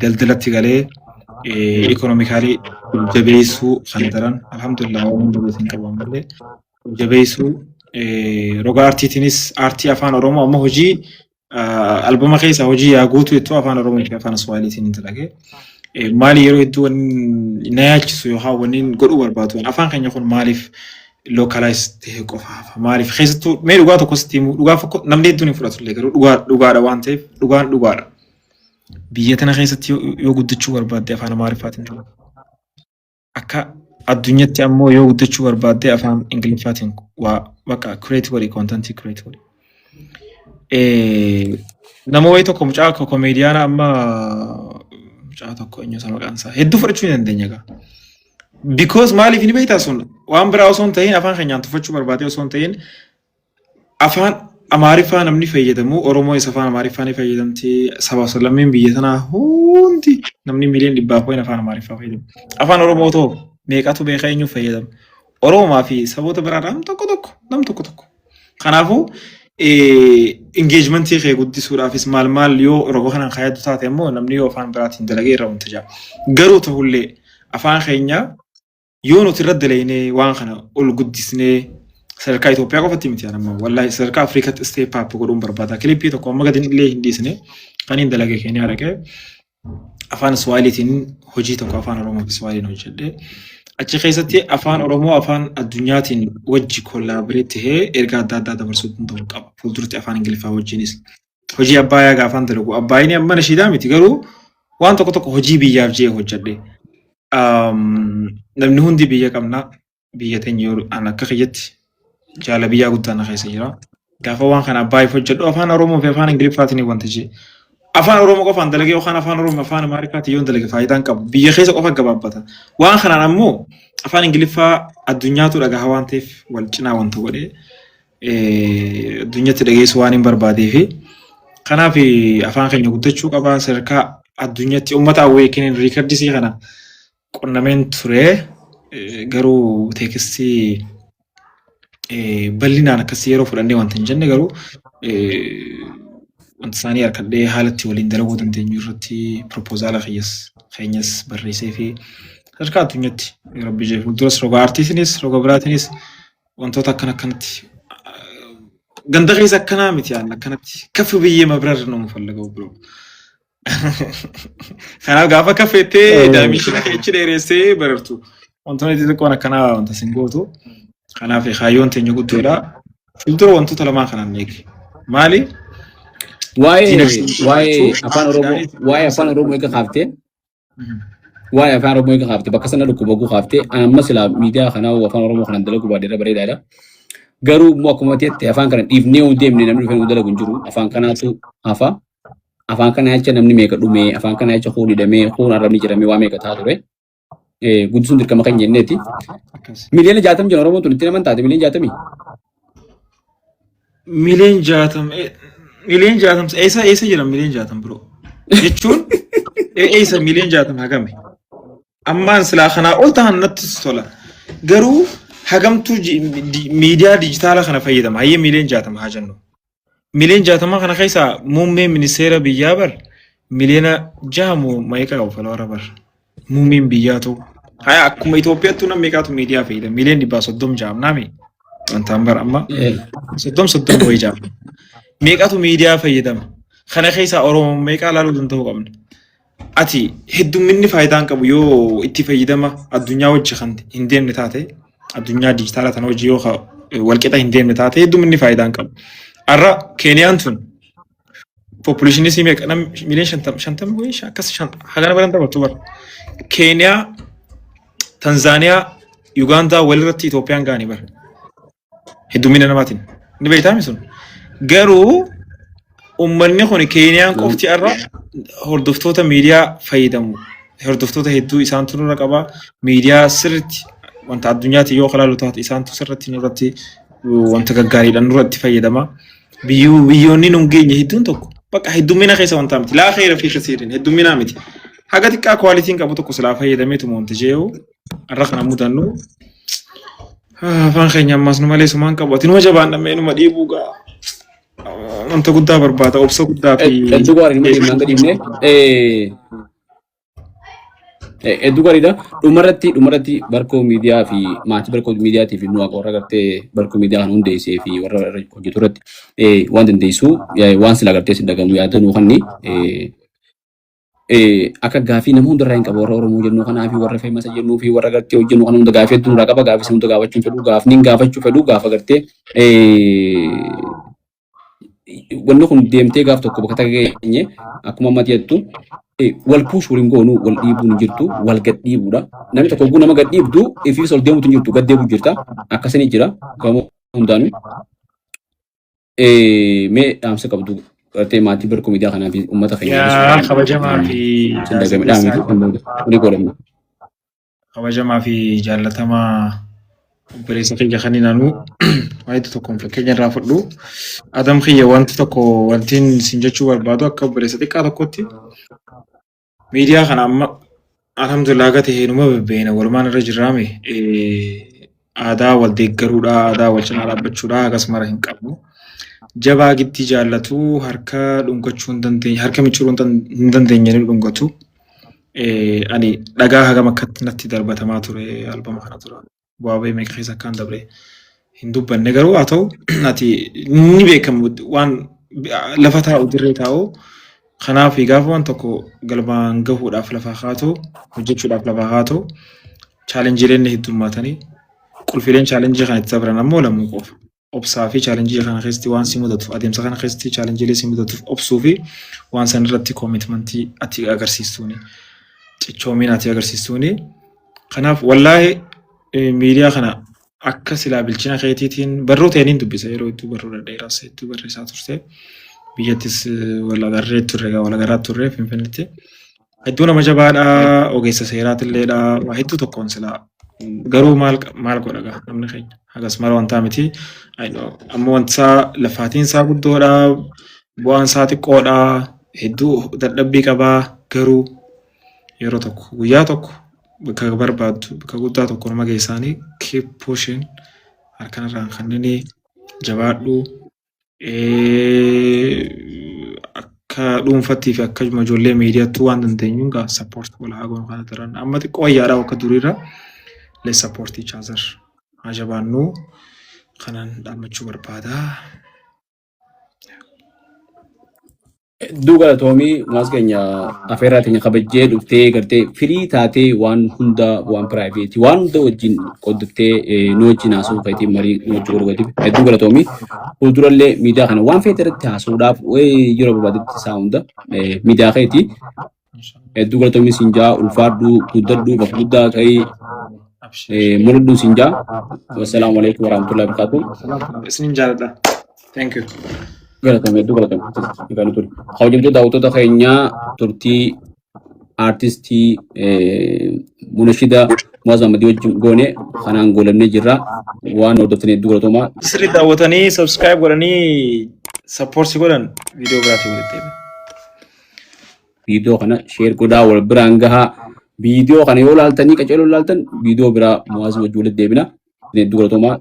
daldalatti galee economically jabeessuu kana daran, alhamdulillah waan hunda beekan qabu ammallee jabeessuu, roga aartiitiinis aartii afaan Oromoo amma hojii albama keessa hojii yaa guutuu jettu afaan Oromoo fi afaan Swahiliitiin hin dalage. Maali yeroo hedduu wanni na yaachisu yookaan wanni godhuu barbaadu afaan keenya kun maaliif localize ta'e qofaaf, maaliif keessattuu mee dhugaa tokko sitti himuu, dhugaa fakko namni hedduun hin fudhatu illee garuu dhugaa dhugaadha waan ta'eef dhugaan dhugaadha. Biyya tana keessatti yoo guddachuu barbaadde afaan Amaariffaatiin dalagu. Akka addunyatti ammoo yoo guddachuu barbaadde afaan Ingiliffaatiin waa bakka create godhi, content create godhi. Nama wayii tokko, mucaa tokko, komeediyaana amma mucaa tokko eenyu isa maqaan isaa hedduu fudhachuu ni dandeenya egaa. Because maaliif ni beektaa, sun waan biraa osoo hin ta'in afaan keenyaan tuffachuu barbaadee osoo hin ta'in afaan Amaariffaa namni fayyadamu, Oromoo isa afaan Amaariffaa ni fayyadamti, saba lammiin biyya tanaa hundi namni miliyoona 100 wayin afaan Amaariffaa fayyadamu. Afaan Oromoo too meeqatu beeka, eenyu fayyadama? Oromoo fi saboota biraadhaa nam tokko tokko, nam tokko tokko. Kanaafuu engagementii kee guddisuudhaafis maal maal yoo roga kanaan kaayattu taate immoo namni yoo afaan biraatiin dalagee irra wanta jaa. Garuu ta'ullee afaan keenya yoo nuti irra dalaynee waan kana ol guddisnee sadarkaa Itoophiyaa qofatti miti amma wallahi sadarkaa Afrikaatti step up godhuun barbaada. Kilippii tokko amma gadi illee hin dhiisne kan hin dalage Keeniyaa dhaqee afaan Swahiliitiin hojii tokko afaan Oromoo fi Swahiliin hojjedhe. Achi keessatti afaan Oromoo afaan addunyaatiin wajji collaborate tahee ergaa adda addaa dabarsuu danda'u qaba. Fuulduratti afaan Ingiliffaa wajjinis. Hojii Abbaayaa gaafaan dalagu Abbaayin amma nashiidaa miti garuu waan tokko tokko hojii biyyaaf jee hojjedhe. Namni hundi biyya qabna. Biyya teenya yoo an akka kiyyatti jaala biyyaa guddaa na keessa jira. Gaafa waan kana Abbaayiif hojjedhu afaan Oromoo fi afaan Ingiliffaatiin wanta jee. Afaan Oromoo qofaan dalagee yookaan afaan Oromoo afaan Amaariffaatiin yoo dalage faayidaan qabu. Biyya keessa qofa gabaabbata. Waan kanaan ammoo afaan Ingiliffaa addunyaatu dhagaha waan ta'eef wal cinaa wanta godhee addunyatti dhageessu waan hin barbaadee fi kanaaf afaan keenya guddachuu qaba sadarkaa addunyatti. Uummata awakening Recordsii kana qunnameen ture, garuu textii bal'inaan akkasii yeroo fudhannee wanta hin jenne garuu Wanta isaanii harkadhee haala itti waliin dalaguu dandeenyu irratti propozaala kiyyas keenyas barreessee fi sadarkaa addunyaatti rabbi jee fuulduras roga aartiitiinis roga biraatiinis wantoota akkana akkanatti ganda keessa akkanaa miti yaan akkanatti kaffi biyyee mabirar ነው የምፈልገው ብሎ Kanaaf gaafa kaffeettee daamishina keechi dheeressee barartu. Wantoonni xixiqqoon akkanaa wanta sin gootu. Kanaaf kaayyoon teenya guddoodha. Fuuldura wantoota lamaan kanaan eegi. Maali? Waa'ee Diinagdee waa'ee jiraachuu, afaan Oromoo waa'ee afaan Oromoo eega kaaftee waa'ee afaan Oromoo eega kaaftee bakka sana dhukkuba oguu kaaftee an amma silaa miidiyaa kanaa afaan Oromoo kanaan dalaguu baadheera bareedaadha. Garuu immoo akkuma jette afaan kana dhiifnee yoo deemne namni dhufee nu dalagu hin jiru. Afaan kanaatu hafa. Afaan kana jecha namni meeqa dhume, afaan kana jecha kuun hidhamee, kuun arrabni jedhamee waa meeqa ta'aa ture. Guddisuun dirqama kan jenneeti. Akkas. Miliyoona 60 jira Oromoon tun itti naman taate miliyoona 60. Miliyoon 60 miliyoon 60 eessa eessa jira miliyoon 60 biroo? Jechuun eessa miliyoon 60 hagame? Ammaan silaa kanaa ol tahan natti tola. Garuu hagamtuu miidiyaa dijitaala kana fayyadama. Hayyee miliyoon 60 haa jennu. Miliyoon 60 kana keessaa muummeen ministeera biyyaa bar miliyoona 6 moo meeqa qabu follower bar. Muummeen biyyaatu. Haya akkuma Itoophiyaattuu nama meeqaatu miidiyaa fayyadama. Miliyoon 130 jaamnaami. Wantaan bar amma soddom soddom wayii jaamna. Meeqatu miidiyaa fayyadama? Kana keessaa Oromoo meeqaa ilaaluu danda'uu qabna? Ati heddumminni faayidaa hin qabu yoo itti fayyadama addunyaa wajji kan hin deemne taate, addunyaa dijitaalaa tana wajji yoo walqixa hin deemne taate heddumminni faayidaa hin qabu. Har'a Keeniyaan tun population isii meeqa nam miliyoon 50 50 wayii akkas shan hagana baran taphattu bara. Keeniyaa, Tanzaaniyaa, Yugaandaa walirratti Itoophiyaan ga'anii bara. Heddummina namaatiin. Ni beektaami sun. Garuu uummanni kun Keeniyaan qofti har'a hordoftoota miidiyaa fayyadamu. Hordoftoota hedduu isaantu nurra qaba. Miidiyaa sirriitti wanta addunyaatti yoo ilaalu taate isaantu sirriitti nurratti wanta gaggaariidhaan nurratti fayyadama. Biyyoonni nun geenye hedduun tokko bakka heddummina keessa wanta miti. Laa khayra fi kasiirin heddummina miti. Haga xiqqaa qualityn qabu tokko silaa fayyadameetu wanti jee'u har'a kana mudannu. Afaan keenya ammas nu malee sumaan qabu. Ati numa jabaan dhammee numa dhiibuu gaa. Wanta guddaa barbaada obsa guddaa fi. Hedduu gaarii numa dhiibna hanga dhiibne. Hedduu gaariidha. Dhumarratti Barkoo Miidiyaa fi maatii Barkoo Miidiyaatii fi nu warra gartee Barkoo Miidiyaa kan hundeessee fi warra hojjetu irratti waan dandeessu waan sila gartee si dhagamu yaada nuu kanni akka gaafii nama hundarraa hin qabu warra Oromoo jennu kanaa fi warra famous jennuu fi warra gartee hojjennu kana hunda gaafii hedduu nurraa qaba. Gaafii isa hunda gaafachuu hin fedhu. Gaafni hin gaafachuu fedhu gaafa gartee wanni kun deemtee gaaf tokko bakka takka geenye akkuma ammatti jettu wal push waliin goonu wal dhiibuun hin jirtu wal gad dhiibuudha. Namni tokko oguu nama gad dhiibdu ifiis ol deemutu hin jirtu gad deebi'u jirta. Akkasini jira gamoo hundaanuu. Mee dhaamsa qabdu gartee maatii Barkoo Miidiyaa kanaa fi uummata keenya Yaa kabajamaa fi sin dagame dhaamitu kan booda walii godhamna. Kabajamaa fi jaallatamaa obboleessa kiyya kan inaanuu wanti tokko fakkeenya irraa fudhu. Adam kiyya wanti tokko wantiin sin jechuu barbaadu akka obboleessa xiqqaa tokkotti miidiyaa kana amma alhamdulillah gate numa bebbeena walumaan irra jirraame aadaa wal deeggaruudha aadaa wal cinaa dhaabbachuudha akkasuma hin qabnu. Jabaa giddii jaallatu harka dhungachuu hin dandeenye harka micciiruu hin dandeenye ni dhungatu. Ani dhagaa hagam akkatti natti darbatamaa ture albama kana tura. Bu'aa bahii meeqa keessa akkaan dabre hin dubbanne garuu haa ta'u ati ni beekamu waan lafa taa'u dirree taa'u. Kanaaf gaafa waan tokko galmaan gahuudhaaf lafa kaatu hojjechuudhaaf lafa kaatu challengeiileen ni heddummaatanii qulfiileen challenge kana itti dabran ammoo lamuu qofa. Obsaa fi challenge kana keessatti waan si mudatu adeemsa kana keessatti challengeiilee si mudatuuf obsuu fi waan san irratti commitment ati agarsiistuuni cichoomiin ati agarsiistuuni. Kanaaf wallaahi miidiyaa kana akka silaa bilchina keetiitiin barruu ta'e niin dubbisa yeroo hedduu barruu dhedheeraas hedduu barreessaa turte. Biyyattis wal agarree turre wal agaraa turre Finfinneetti. Hedduu nama jabaadha ogeessa seeraatilleedha waa hedduu tokkoon silaa garuu maal maal godha gaa namni keenya hagas mara wantaa miti. Amma wanti isaa lafaatiin isaa guddoodha bu'aan isaa xiqqoodha hedduu dadhabbii qabaa garuu yeroo tokko guyyaa tokko bakka barbaaddu bakka guddaa tokko nama geessaanii keep pushing harkanirraan kanneen jabaadhu. Akka dhuunfattii fi akka ijoollee miidiyaattuu waan dandeenyuun gaa support wal haa goonu kana daran. Amma xiqqoo wayyaadhaa akka duriirra let's support each other. Haa jabaannu kanaan dhaammachuu barbaada. Hedduu galatoomii maas keenya afeerraa teenya kabajjee dhuftee gartee firii taatee waan hunda waan piraayiveetii waan hunda wajjin qooddattee nu wajjin haasa'uu keetii marii nu wajjin godhuu keetiif hedduu galatoomii fuuldurallee miidiyaa kana waan feete irratti haasa'uudhaaf yeroo barbaadetti isaa hunda miidiyaa keetii hedduu galatoomii siin jaa ulfaadhuu guddadhuu bakka guddaa ta'ii mul'adhuu siin jaa wassalaamu alaikum warahmatullahi wabarakatuh. Isinin jaaladha. Thank you. Galatoomi hedduu galatoomi. Egaa nu ture. Kabajamtoota daawwattoota keenyaa turtii aartistii Munashida Muwaaz Mahamadii wajjin goone kanaan goolabnee jirra. Waan hordoftanii hedduu galatoomaa. Sirrii daawwatanii subscribe godhanii support godhan viidiyoo biraatiin walitti deebina. Viidiyoo kana sheer godhaa wal biraan gahaa. Viidiyoo kana yoo laaltanii qaceeloo laaltan viidiyoo biraa Muwaaz wajjin walitti deebina. Hedduu galatoomaa.